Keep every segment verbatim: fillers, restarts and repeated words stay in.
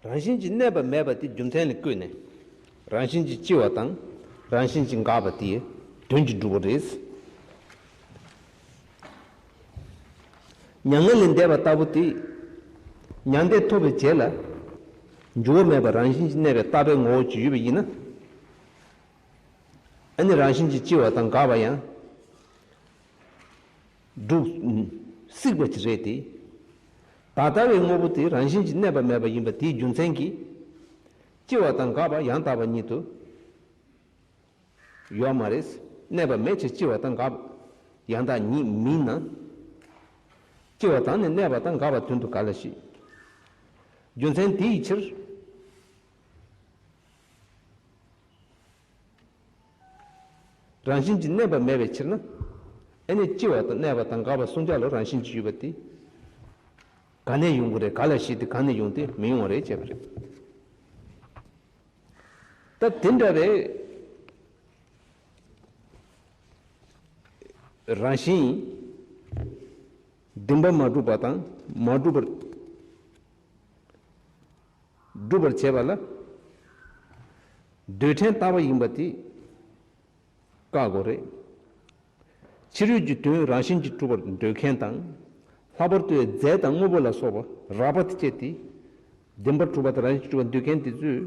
རང་བཞིན་གྱིས་གནས་པ་མེད་པ་དེ་རྒྱུ་མཚན་ལ་བཀོད་ནས། རང་བཞིན་གྱིས་སྐྱེ་བ་དང་རང་བཞིན་གྱིས་འགག་པ་དེ་དོན་གྱིས་འགྲུབ་པ་རེད། མྱ་ངན་ལས་འདས་པ་ལྟ་བུ་དེ། མྱང་འདས་ཐོབ་པའི་རྗེས་ལ། འགྱུར་བ་མེད་པ་རང་བཞིན་གྱིས་གནས་པའི་ལྟ་བའི་ངོ་བོ་ཅིག་ཡོད་པ་ཡིན་ན། ཨ་ནི་རང་བཞིན་གྱིས་སྐྱེ་བ་དང་འགག་པ་ཡང་འགྲུབ་སྲིད་པ་ཅིག་རེད་དེ། ད་ལྟ་བའི་དངོས་པོ་དེ་རང་བཞིན་གྱིས་གནས་པ་མེད་པ་ཡིན་པ་དེའི་རྒྱུ་མཚན་གྱིས། སྐྱེ་བ་དང་འགག་པ་ཡང་དག་པ་ཉིད་དུ་ཡོད་མ་རེད། གནས་པ་མེད་ཕྱིར་སྐྱེ་བ་དང་འགག་པ་ཡང་དག་ཉིད་མིན་ན། སྐྱེ་བ་དང་ནི་གནས་པ་དང་འགག་པ་དོན་དུ་ག་ལ་ཞིག་རྒྱུ་མཚན་དེ་ཡི་ཕྱིར། རང་བཞིན་གྱིས་གནས་པ་མེད་པའི་ཕྱིར་ན། ཨ་ནི་སྐྱེ་བ་དང་གནས་པ་དང་འགག་པ་གསུམ་ཆར་ལ་རང་བཞིན་གྱིས་ཡོད་པ་དེ། ག་ནས་ཡོང་གི་རེད། ག་ལ་ཞིག་དེ་ག་ནས་ཡོང་སྟེ་མི་ཡོང་བ་རེད་བྱས་པ་རེད། ད་དེ་འདྲ་བའི་རང་བཞིན་བདེན་པ་མ་གྲུབ་པ་དང་མ་གྲུབ་པར་སྒྲུབ་པར་བྱེད་པ་ལ་འདོད་ཕྲན་ལྟ་བ་ཡིན་པ་དེ་བཀག་དགོས་རེད། ཕྱི་རོལ་གྱི་དོན་རང་བཞིན་གྱིས་གྲུབ་པར་འདོད་མཁན་དང་། ལྷག་པར་དུ་རྫས་དང་དངོས་པོ་ལ་སོགས་པ་རགས་པ་དེ་སྤྱད་དེ། བདེན་པར་གྲུབ་པ་དང་རང་བཞིན་གྱིས་གྲུབ་པར་འདོད་མཁན་དེ་ཚོས།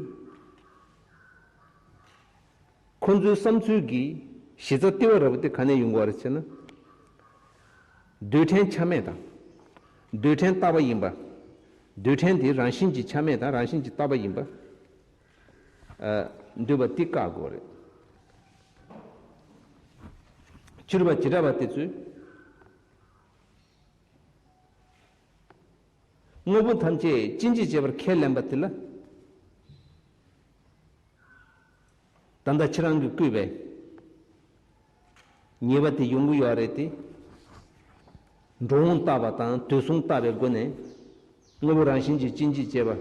ཁོ་ཚོའི་བསམ་ཚུལ་གྱི་གཞི་རྩ་ལྟེ་བ་ར་བ་དེ་ག་ནས་ཡོང་གི་རེད་ཟེར་ན། འདོད་ཕྲན་ཆ་མེད་དང་། འདོད་ཕྲན་ལྟ་བ་ཡིན་པ། འདོད་ཕྲན་དེ་རང་བཞིན་གྱིས་ཆ་མེད་དང་རང་བཞིན་གྱིས་ལྟ་བ་ཡིན་པ། ཨ། འདོད་པ་དེ་བཀག་དགོས་རེད། ཕྱི་རོལ་པ་བྱེ་བྲག་པ་དེ་ཚོས། དངོས་པོ་ཐམས་ཅད་སྐྱེ་འཇིག་བྱེད་པར་ཁས་ལེན་པ་དེ་ལ། ད་ལྟ་ཁྱེད་རང་གིས་བཀོད་པའི་ཉེས་པ་དེ་ཡོང་གི་ཡོད་རེད་དེ། འགྲོ་འོང་བརྟག་པ་དང་དུས་གསུམ་བརྟག་པའི་སྒོ་ནས། དངོས་པོ་རང་བཞིན་གྱིས་སྐྱེ་འཇིག་བྱེད་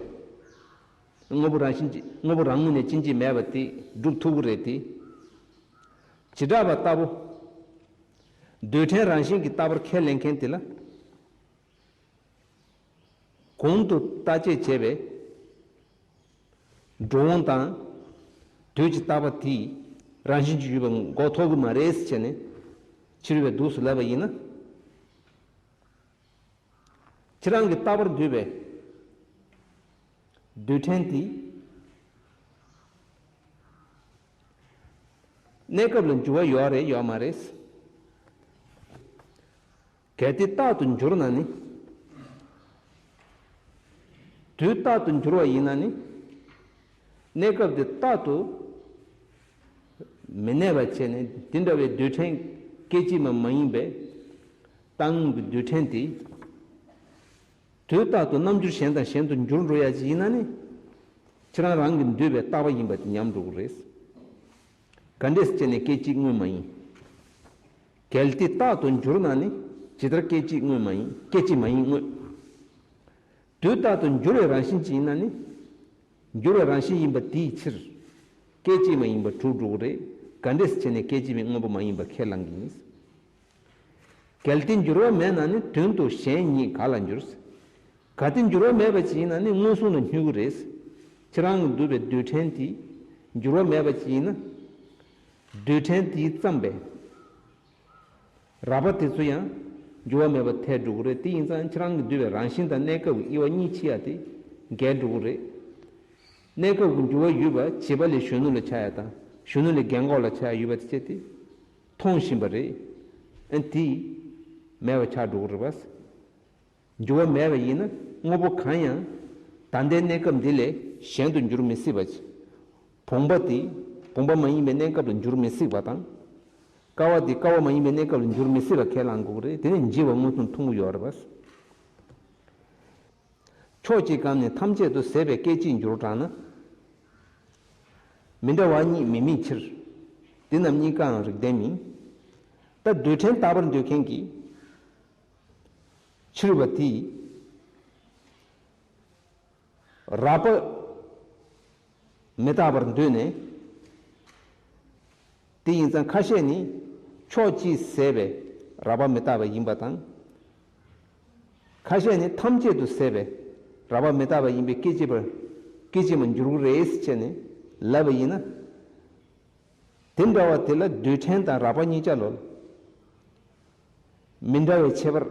པ། དངོས་པོ་རང་བཞིན་གྱིས་དངོས་པོ་རང་ངོས་ནས་སྐྱེ་འཇིག་མེད་པ་དེ་སྒྲུབ་ཐུབ་ཀྱི་རེད་དེ། བྱེ་བྲག་པ་ལྟ་བུ། འདོད་ཕྲན་རང་བཞིན་གྱིས་བརྟག་པར་ཁས་ལེན་མཁན་དེ་ལ། གོང་དུ་བརྟག་དཔྱད་བྱས་པའི་འགྲོ་འོང་དང་དུས་ཀྱི་བརྟག་པ་དེས་རང་བཞིན་གྱིས་ཡོད་པའི་མགོ་ཐོག་གི་མ་རེད་ཟེར་བྱས་ནས་ཕྱི་རོལ་པས་འདུག་སེ་ལབ་པ་ཡིན་ན། ཁྱེད་རང་གིས་བརྟག་པར་འདོད་པའི་འདོད་ཕྲན་དེ་གནས་སྐབས་ལ་འགྱུར་བ་ཡོད་རེད་ཡོད་མ་རེད། གལ་ཏེ་རྟག་ཏུ་འགྱུར་ན་ནི། དུས་རྟག་ཏུ་འགྱུར་བ་ཡིན་ན་ནི། གནས་སྐབས་དེ་རྟག་ཏུ་མི་གནས་པ་བྱས་ནས་དེ་འདྲ་བའི་རྡུལ་ཕྲན་སྐད་ཅིག་མ་མ་ཡིན་པའི་རྟག་ངོས་ཀྱི་རྡུལ་ཕྲན་དེ། དུས་རྟག་ཏུ་རྣམ་འགྱུར་གཞན་དང་གཞན་དུ་འགྱུར་འགྲོ་ཡ་ཅིག་ཡིན་ན་ནི། ཁྱེད་རང་རང་གིས་འདོད་པའི་རྟག་པ་ཡིན་པ་དེ་ཉམས་འགྲོ་གི་རེད། ག་འདྲས་སེ་བྱས་ནས་སྐད་ཅིག་དངོས་མ་ཡིན། གལ་ཏེ་རྟག་ཏུ་འགྱུར་ན་ནི་ཇི་ལྟར་སྐད་ཅིག་དངོས་མ་ཡིན་སྐད་ཅིག་མ་ཡིན་དངོས། དུས་རྟག་ཏུ་འགྱུར་བའི་རང་བཞིན་ཅིག་ཡིན་ན་ནི། འགྱུར་བའི་རང་བཞིན་ཡིན་པ་དེའི་ཕྱིར། སྐད་ཅིག་མ་ཡིན་པ་གྲུབ་འགྲོ་གི་རེད། ག་འདྲས་སེ་བྱས་ནས་སྐད་ཅིག་མའི་དངོས་པོ་མ་ཡིན་པ་ཁས་བླང་གི་ཡིན། གལ་ཏེ་འགྱུར་བ་མེད་ན་ནི་དོན་དུ་གཞན་ཉིད་ག་ལ་འགྱུར། གལ་ཏེ་འགྱུར་བ་མེད་པ་ཅིག་ཡིན་ན་ནི་མངོན་སུམ་ལ་སྨྱུ་གུ་རེད། ཁྱེད་རང་གིས་འདོད་པའི་རྡུལ་ཕྲན་དེ་འགྱུར་བ་མེད་པ་ཅིག་ཡིན་ན། རྡུལ་ཕྲན་དེས་བརྩམས་པའི་རགས་པ་དེ་ཚོ་ཡང་འགྱུར་བ་མེད་པར་ཐལ་འགྲོ་གི་རེད། དེ་ཡིན་ཙང་ཁྱེད་རང་གིས་འདོད་པའི་རང་བཞིན་དང་གནས་སྐབས་ཀྱི་དབྱེ་བ་གཉིས་ཕྱེ་ཡ་དེ་འགལ་འགྲོ་གི་རེད། གནས་སྐབས་ཀྱི་འགྱུར་བ་ཡོད་པ་བྱེད་པ་ལས་གཞོན་ནུ་ལ་ཆགས་ཡ་དང་གཞོན་ནུ་ལས་རྒན་གོག་ལ་ཆགས་ཡ་ཡོད་པ་དེ་བྱས་ཏེ། མཐོང་བཞིན་པ་རེད། ཨ་ནི་དེ་མེད་པ་ཆགས་འགྲོ་གི་རེད་པ། འགྱུར་བ་མེད་པ་ཡིན་ན་དངོས་པོ་གང་ཡང་ད་ལྟའི་གནས་སྐབས་འདི་ལས་གཞན་དུ་འགྱུར་མི་སྲིད་པ། བུམ་པ་དེ་བུམ་པ་མ་ཡིན་པའི་གནས་སྐབས་ལ་འགྱུར་མི་སྲིད་པ་དང་། ཀ་བ་དེ་ཀ་བ་མ་ཡིན་པའི་གནས་སྐབས་ལ་འགྱུར་མི་སྲིད་པ་ཁས་བླང་དགོས་ཀྱི་རེད། དེ་ནི་འཇིག་པ་མངོན་སུམ་མཐོང་གི་ཡོད་རེད་པ། ཕྱོགས་གཅིག་གམ་ནི་ཐམས་ཅད་དུ་ཟད་པའི་སྐད་ཅིག་འགྱུར་གྲང་ན། མི་འདྲ་བ་གཉིས་མི་དམིགས་ཕྱིར། དེ་རྣམས་གཉིས་ཀའང་རིགས་ལྡན་མིན། ད་རྡུལ་ཕྲན་རྟག་པར་འདོད་མཁན་གྱིས། ཕྱི་རོལ་པ་དེས་རགས་པ་མི་རྟག་པར་འདོད་ནས། དེ་ཡིན་ཙང་ཁ་ཤས་ནི་ཕྱོགས་གཅིག་ཟད་པའི་རགས་པ་མི་རྟག་པ་ཡིན་པ་དང་། ཁ་ཤས་ནི་ཐམས་ཅད་དུ་ཟད་པའི་རགས་པ་མི་རྟག་པ་ཡིན་པའི་སྐད་ཅིག་པར་ སྐད་ཅིག་མ་འགྱུར་གྱི་རེད་ཟེར་བྱས་ནས་ལབ་པ་ཡིན་ན། དེ་འདྲ་བ་དེ་ལ་རྡུལ་ཕྲན་དང་རགས་པ་གཉིས་ཆ་ལོ། མི་འདྲ་བའི་ཁྱད་པར།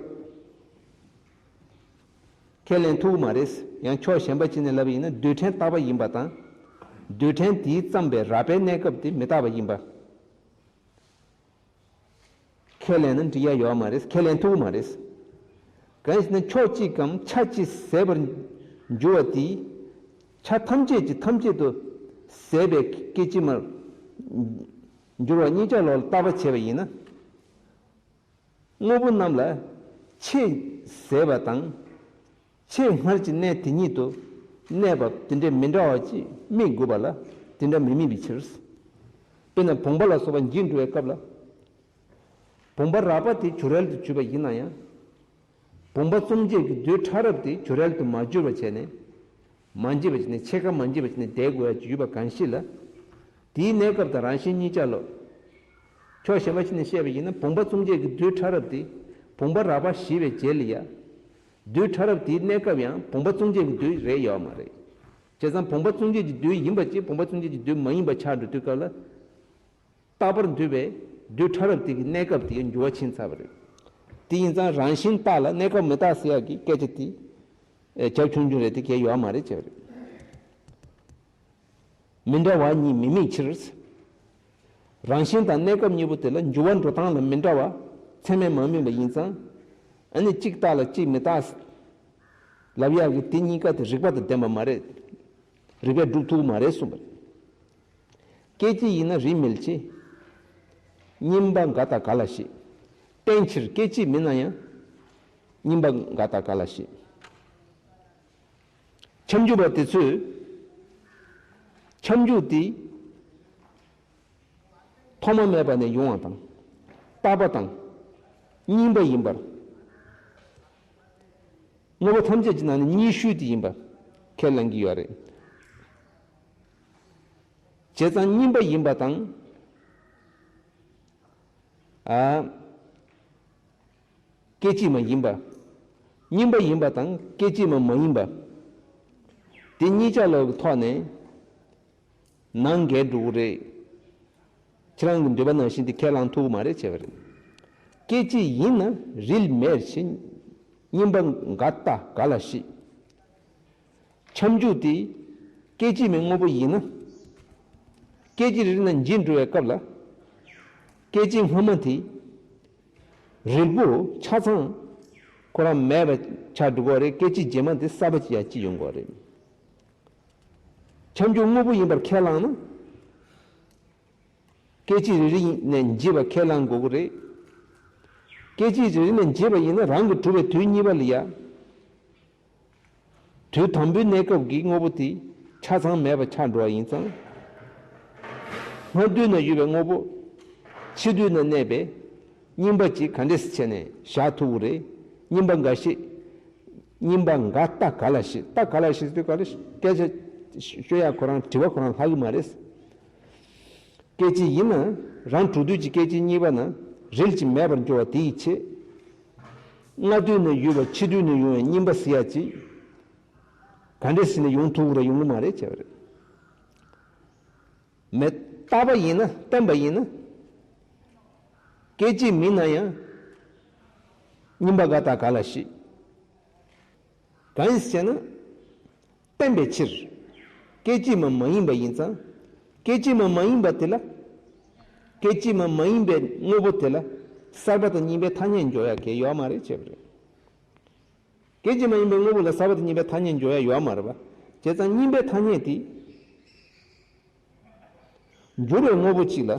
ཁས་ལེན་ཐུབ་ཀྱི་མ་རེད། ཡང་ཕྱོགས་གཞན་པ་གཅིག་ནས་ལབ་པ་ཡིན་ན་རྡུལ་ཕྲན་རྟག་པ་ཡིན་པ་དང་། རྡུལ་ཕྲན་དེས་བརྩམས་པའི་རགས་པའི་གནས་སྐབས་དེ་མི་རྟག་པ་ཡིན་པ། ཁས་ལེན་ན་འགྲིག་ཡ་ཡོད་མ་རེད། ཁས་ལེན་ཐུབ་མ་རེད། གང་ཡིན་ཟེར་ན་ཕྱོགས་གཅིག་གམ་ཆ་གཅིག་ཟད་པར་འགྱུར་བ་དེ། ཆ་ཐམས་ཅད་ཀྱི་ཐམས་ཅད་དུ་ཟད་པའི་སྐད་ཅིག་མར་འགྱུར་བ་གཉིས་ཆ་ལོ་ལ་བརྟག་པ་བྱས་པ་ཡིན་ན། དངོས་པོ་རྣམས་ལ་ཆེས་ཟད་པ་དང་། ཆེས་སྔར་གྱི་གནས་དེ་ཉིད་དུ་གནས་པ་དེ་འདྲའི་མི་འདྲ་བ་ཅིག་དམིགས་དགོས་པ་ལ་དེ་འདྲ་མི་དམིགས་པའི་ཕྱིར། དཔེར་ན་བུམ་པ་ལ་སོགས་པ་འཇིག་འགྲོ་བའི་སྐབས་ལ། བུམ་པ་རགས་པ་དེ་བྱུར་རལ་དུ་གྱུར་པ་ཡིན་ན་ཡང་། བུམ་པ་གསུམ་བརྒྱད་ཀྱི་རྡུལ་ཕྲ་རབ་དེ་བྱུར་རལ་དུ་མ་གྱུར་བར་བྱས་ནས། མ་འབྱེད་པ་བྱས་ནས་ཕྱེད་ཀ་མ་འབྱེད་པ་བྱས་ནས་བསྡད་དགོས་ཡ་ཡོད་པ་གང་ཞིག་ལ། དེའི་གནས་སྐབས་དང་རང་བཞིན་གཉིས་ཆ་ལོ། ཕྱོགས་གཞན་པ་ཞིག་ནས་བཤད་པ་ཡིན་ན་བུམ་པ་གསུམ་བརྒྱད་ཀྱི་རྡུལ་ཕྲ་རབ་དེ་བུམ་པ་རགས་པ་ཞེས་པའི་རྗེས་ལ་ཡ། རྡུལ་ཕྲ་རབ་དེའི་གནས་སྐབས་ཡང་བུམ་པ་གསུམ་བརྒྱད་ཀྱི་རྡུལ་རེད་ཡོད་མ་རེད། བྱས་ཙང་བུམ་པ་གསུམ་བརྒྱད་ཀྱི་རྡུལ་ཡིན་པ་ཅིག་བུམ་པ་གསུམ་བརྒྱད་ཀྱི་རྡུལ་མ་ཡིན་པ་ཆགས་འགྲོ་དུས་སྐབས་ལ། རྟག་པར་འདུས་པའི་རྡུལ་ཕྲ་རབ་དེ་གི་གནས་སྐབས་དེ་འགྱུར་བ་ཕྱིན་ཚར་བ་རེད། དེ་ཡིན་ཙང་རང་བཞིན་རྟག་ལ་གནས་སྐབས་མི་རྟག་ཟེར་ཡག་གི་སྐད་ཆ་དེ། ཨེ་རྒྱབ་ཆུང་ཆུང་རེད་དེ་གལ་ཡོད་མ་རེད་བྱས་པ་རེད། མི་འདྲ་བ་གཉིས་མི་དམིགས་ཕྱིར། རང་བཞིན་དང་གནས་སྐབས་གཉིས་པོ་དེ་ལ་འགྱུར་བ་འགྲོ་སྟངས་ལ་མི་འདྲ་བ་ཚད་མས་མ་དམིགས་པ་ཡིན་ཙང་། ཨ་ནི་གཅིག་རྟག་ལ་གཅིག་མི་རྟག་ལབ་ཡག་གི་དེ་གཉིས་ཀ་དེ་རིགས་པ་དང་ལྡན་པ་མ་རེད། རིགས་པས་སྒྲུབ་ཐུབ་མ་རེད་གསུངས་པ་རེད། སྐད་ཅིག་ཡིན་ན་རིལ་མེད་ཕྱིར། སྙིམ་པ་འགའ་རྟག་ག་ལ་ཞིག་རྟེན་ཕྱིར་སྐད་ཅིག་མིན་ན་ཡང་། སྙིམ་པ་འགའ་རྟག་ག་ལ་ཞིག་ཁྱབ་འཇུག་པ་དེ་ཚོས། ཁྱབ་འཇུག་དེ། ཐོག་མ་མེད་པ་ནས་ཡོང་བ་དང་། རྟག་པ་དང་། གཉིས་པ་ཡིན་པར། དངོས་པོ་ཐམས་ཅད་ཀྱི་ནང་ནས་གཉིས་ཤོས་དེ་ཡིན་པ། ཁས་ལེན་གྱི་ཡོད་རེད། བྱས་ཙང་གཉིས་པ་ཡིན་པ་དང་། ཨ། སྐད་ཅིག་མ་ཡིན་པ། གཉིས་པ་ཡིན་པ་དང་སྐད་ཅིག་མ་མ་ཡིན་པ། དེ་གཉིས་ཆ་ལོ་གི་ཐོག་ནས། ནང་འགལ་འགྲོ་གི་རེད། ཁྱེད་རང་གི་འདོད་པ་ནང་བཞིན་དེ་ཁས་བླངས་ཐུབ་ཀྱི་མ་རེད་བྱས་པ་རེད། སྐད་ཅིག་ཡིན་ན་རིལ་མེད་ཕྱིར། སྙིམ་པ་འགའ་རྟག་ག་ལ་ཞིག་ཁྱབ་འཇུག་དེ། སྐད་ཅིག་མའི་དངོས་པོ་ཡིན་ན། སྐད་ཅིག་རིལ་ན་འཇིག་འགྲོ་བའི་སྐབས་ལ། སྐད་ཅིག་སྔ་མ་དེ། རིལ་པོ་ཆ་ཚང་ཁོ་རང་མེད་པ་ཆགས་འགྲོ་གི་རེད། སྐད་ཅིག་རྗེས་མ་དེ་གསར་པ་ཅིག་ཡང་སྐྱེ་ཡོང་གི་རེད། ཁྱབ་འཇུག་དངོས་པོ་ཡིན་པར་ཁས་བླངས་ན། སྐད་ཅིག་རིལ་རིལ་ནས་འཇིག་པ་ཁས་བླངས་དགོས་ཀྱི་རེད། སྐད་ཅིག་རིལ་རིལ་ནས་འཇིག་པ་ཡིན་ན་རང་གི་གྲུབ་པའི་དུས་གཉིས་པ་ལ་ཡ། དུས་དང་པོའི་གནས་སྐབས་ཀྱི་དངོས་པོ་དེ་ཆ་ཚང་མེད་པ་ཆགས་འགྲོ་བ་ཡིན་ཙང་། སྔ་དུས་ན་ཡོད་པའི་དངོས་པོ། ཕྱི་དུས་ན་གནས་པའི། སྙིམ་པ་ཅིག་ག་འདྲས་སེ་བྱས་ནས་བཞག་ཐུབ་ཀྱི་རེད། སྙིམ་པ་འགའ་ཞིག་སྙིམ་པ་འགའ་རྟག་ག་ལ་ཞིག་རྟག་ག་ལ་ཞིག་ཟེར་དུས་ག་ལ་སྐད་ཆ་ཤོད་ཡག་ཁོ་རང་དྲི་བ་ཁོ་རང་ལྷག་གི་མ་རེད། སྐད་ཅིག་ཡིན་ན་རང་གྲུབ་དུས་ཀྱི་སྐད་ཅིག་གཉིས་པ་ན་རིལ་ཅིག་མེད་པར་འགྱུར་བ་དེ་ཡི་ཕྱིར། སྔ་དུས་ན་ཡོད་པ་ཕྱི་དུས་ན་ཡོང་བའི་སྙིམ་པ་ཟེར་ཡག་ཅིག་ག་འདྲས་ཟེར་ནས་ཡོང་ཐུབ་ཀྱི་རེད་ཡོང་གི་མ་རེད་བྱས་པ་རེད། མེད་རྟག་པ་ཡིན་ན་བརྟན་པ་ཡིན་ན། སྐད་ཅིག་མིན་ན་ཡང་། སྙིམ་པ་འགའ་རྟག་ག་ལ་ཞིག་གང་ཡིན་ཟེར་ན། བརྟན་པའི་ཕྱིར། སྐད་ཅིག་མ་མ་ཡིན་པ་ཡིན་ཙང་། སྐད་ཅིག་མ་མ་ཡིན་པ་དེ་ལ། སྐད་ཅིག་མ་མ་ཡིན་པའི་དངོས་པོ་དེ་ལ། གསར་པ་དང་རྙིང་པའི་ཐ་སྙད་འཇོག་ཡག་གི་ཡོད་མ་རེད་བྱས་པ་རེད། སྐད་ཅིག་མ་ཡིན་པའི་དངོས་པོ་ལ་གསར་པ་དང་རྙིང་པའི་ཐ་སྙད་འཇོག་ཡག་ཡོད་མ་རེད་པ། བྱས་ཙང་རྙིང་པའི་ཐ་སྙད་དེ། འགྱུར་བའི་དངོས་པོ་གཅིག་ལ།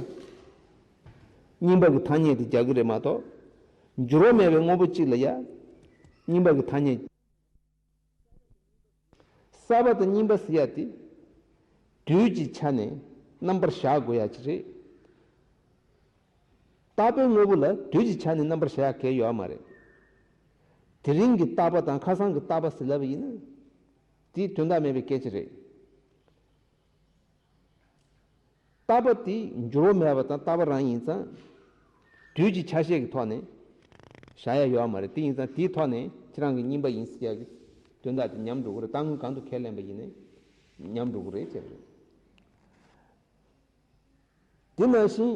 རྙིང་པ་གི་ཐ་སྙད་དེ་རྒྱག་གི་རེད་མ་གཏོགས། འགྱུར་བ་མེད་པའི་དངོས་པོ་གཅིག་ལ་ཡང་། རྙིང་པ་གི་ཐ་སྙད། གསར་པ་དང་རྙིང་པ་ཟེར་ཡག་དེ། དུས་ཀྱི་ཆ་ནས་རྣམ་པར་བཞག་དགོས་ཡག་ཅིག་རེད། རྟག་པའི་དངོས་པོ་ལ་དུས་ཀྱི་ཆ་ནས་རྣམ་པར་བཞག་ཡག་གང་ཡང་ཡོད་མ་རེད། དེ་རིང་གི་རྟག་པ་དང་ཁ་སང་གི་རྟག་པ་ཟེར་ལབ་པ་ཡིན་ན། དེ་དོན་དག་མེད་པའི་སྐད་ཆ་རེད། རྟག་པ་དེ་འགྱུར་བ་མེད་པ་དང་རྟག་པ་རང་ཡིན་ཙང་། དུས་ཀྱི་ཆ་ཤས་ཀྱི་ཐོག་ནས་བཞག་ཡག་ཡོད་མ་རེད། དེ་ཡིན་ཙང་དེའི་ཐོག་ནས་ཁྱེད་རང་གི་རྙིང་པ་ཡིན་ཟེར་ཡག་གི་དོན་དག་དེ་ཉམས་འགྲོ་གི་རེད། རྟག་དངོས་གང་དུ་ཁས་ལེན་པ་ཡིན་ནའི། ཉམས་འགྲོ་གི་རེད་ཅེས་རེད། དེ་ནང་བཞིན་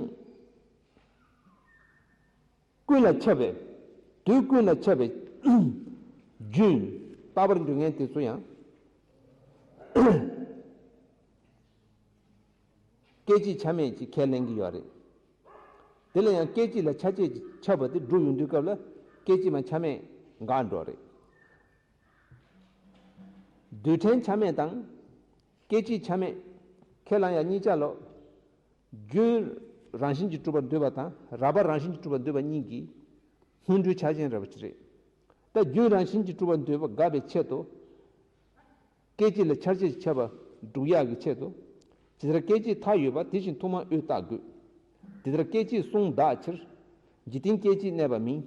ཀུན་ལ་ཁྱབ་པའི། དུས་ཀུན་ལ་ཁྱབ་པའི་རྒྱུན། རྟག་པར་འབྱུང་མཁན་དེ་ཚོ་ཡང་སྐད་ཅིག་ཆ་མེད་ཅིག་ཁས་ལེན་གྱི་ཡོད་རེད། དེ་ལ་ཡང་སྐད་ཅིག་ལ་ཆ་བཅས་ཀྱིས་ཁྱབ་པ་དེ་སྒྲུབ་ཡོང་དུས་སྐབས་ལ་སྐད་ཅིག་མ་ཆ་མེད་འགག་འགྲོ་རེད། རྡུལ་ཕྲན་ཆ་མེད་དང་སྐད་ཅིག་ཆ་མེད་ཁས་བླངས་ཡ་གཉིས་ཆ་ལོ། རྒྱུན་རང་བཞིན་གྱིས་གྲུབ་པར་འདོད་པ་དང་རགས་པ་རང་བཞིན་གྱིས་གྲུབ་པར་འདོད་པ་གཉིས་ཀྱི་སྔོན་འགྲོའི་ཆ་ཅན་རེད་པ་ཅིག་རེད། ད་རྒྱུན་རང་བཞིན་གྱིས་གྲུབ་པར་འདོད་པ་དགག་པའི་ཆེད་དུ། སྐད་ཅིག་ལ་ཆ་བཅས་ཀྱིས་ཁྱབ་པ་སྒྲུབ་ཡག་གི་ཆེད་དུ། ཇི་ལྟར་སྐད་ཅིག་མཐའ་ཡོད་པ་དེ་བཞིན་ཐོག་མ་དབུས་རྟགས་དགོས། དེ་ལྟར་སྐད་ཅིག་གསུངས་བདག་ཕྱིར། འཇིག་རྟེན་སྐད་ཅིག་གནས་པ་མིན།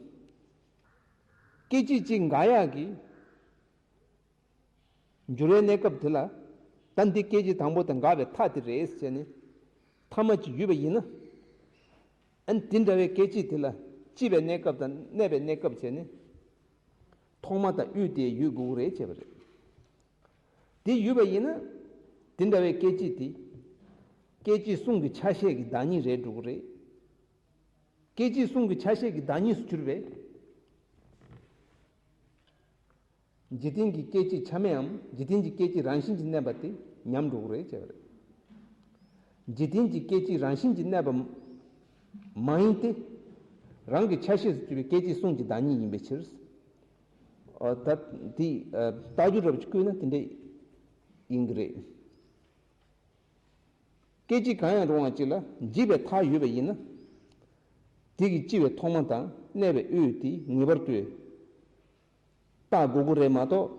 སྐད་ཅིག་གཅིག་འགག་ཡག་གི་འགྱུར་བའི་གནས་སྐབས་དེ་ལ། ད་འདི་སྐད་ཅིག་དང་པོ་དེ་འགག་པའི་མཐའ་དེ་རེད་ཟེར་ནས་ཐ་མ་གཅིག་ཡོད་པ་ཡིན་ན། ཨ་ནི་དེ་འདྲ་བའི་སྐད་ཅིག་དེ་ལ་སྐྱེས་པའི་གནས་སྐབས་དང་གནས་པའི་གནས་སྐབས་བྱས་ནས་ཐོག་མ་དང་དབུས་དེ་ཡོད་དགོས་ཀྱི་རེད་བྱས་པ་རེད། དེ་ཡོད་པ་ཡིན་ན་དེ་འདྲ་བའི་སྐད་ཅིག་དེ་སྐད་ཅིག་གསུམ་གྱི་ཆ་ཤས་ཀྱི་བདག་ཉིད་རེད་འགྲོ་གི་རེད། སྐད་ཅིག་གསུམ་གྱི་ཆ་ཤས་ཀྱི་བདག་ཉིད་སུ་གྱུར་པས། འཇིག་རྟེན་གྱི་སྐད་ཅིག་ཆ་མེད་འམ་འཇིག་རྟེན་གྱི་སྐད་ཅིག་རང་བཞིན་གྱིས་གནས་པ་དེ་ཉམས་འགྲོ་གི་རེད་བྱས་པ་རེད། འཇིག་རྟེན་གྱི་སྐད་ཅིག་རང་བཞིན་གྱིས་གནས་པ་མ་ཡིན་ཏེ། རང་གི་ཆ་ཤས་སུ་གྱུར་པའི་སྐད་ཅིག་གསུམ་གྱི་བདག་ཉིད་ཡིན་པའི་ཕྱིར། ཨ། ད་དེ་ཨ་རྟགས་སྦྱོར་རབ་ཅིག་བཀོད་ན་དེ་འདྲ་ཡིན་གྱི་རེད། སྐད་ཅིག་གང་ཡང་རུང་བ་ཅིག་ལ་འཇིག་པའི་མཐའ་ཡོད་པ་ཡིན་ན། དེ་གི་སྐྱེ་བའི་ཐོག་མ་དང་གནས་པའི་དབུས་དེ་ངེས་པར་དུ་རྟགས་དགོས་ཀྱི་རེད་མ་གཏོགས།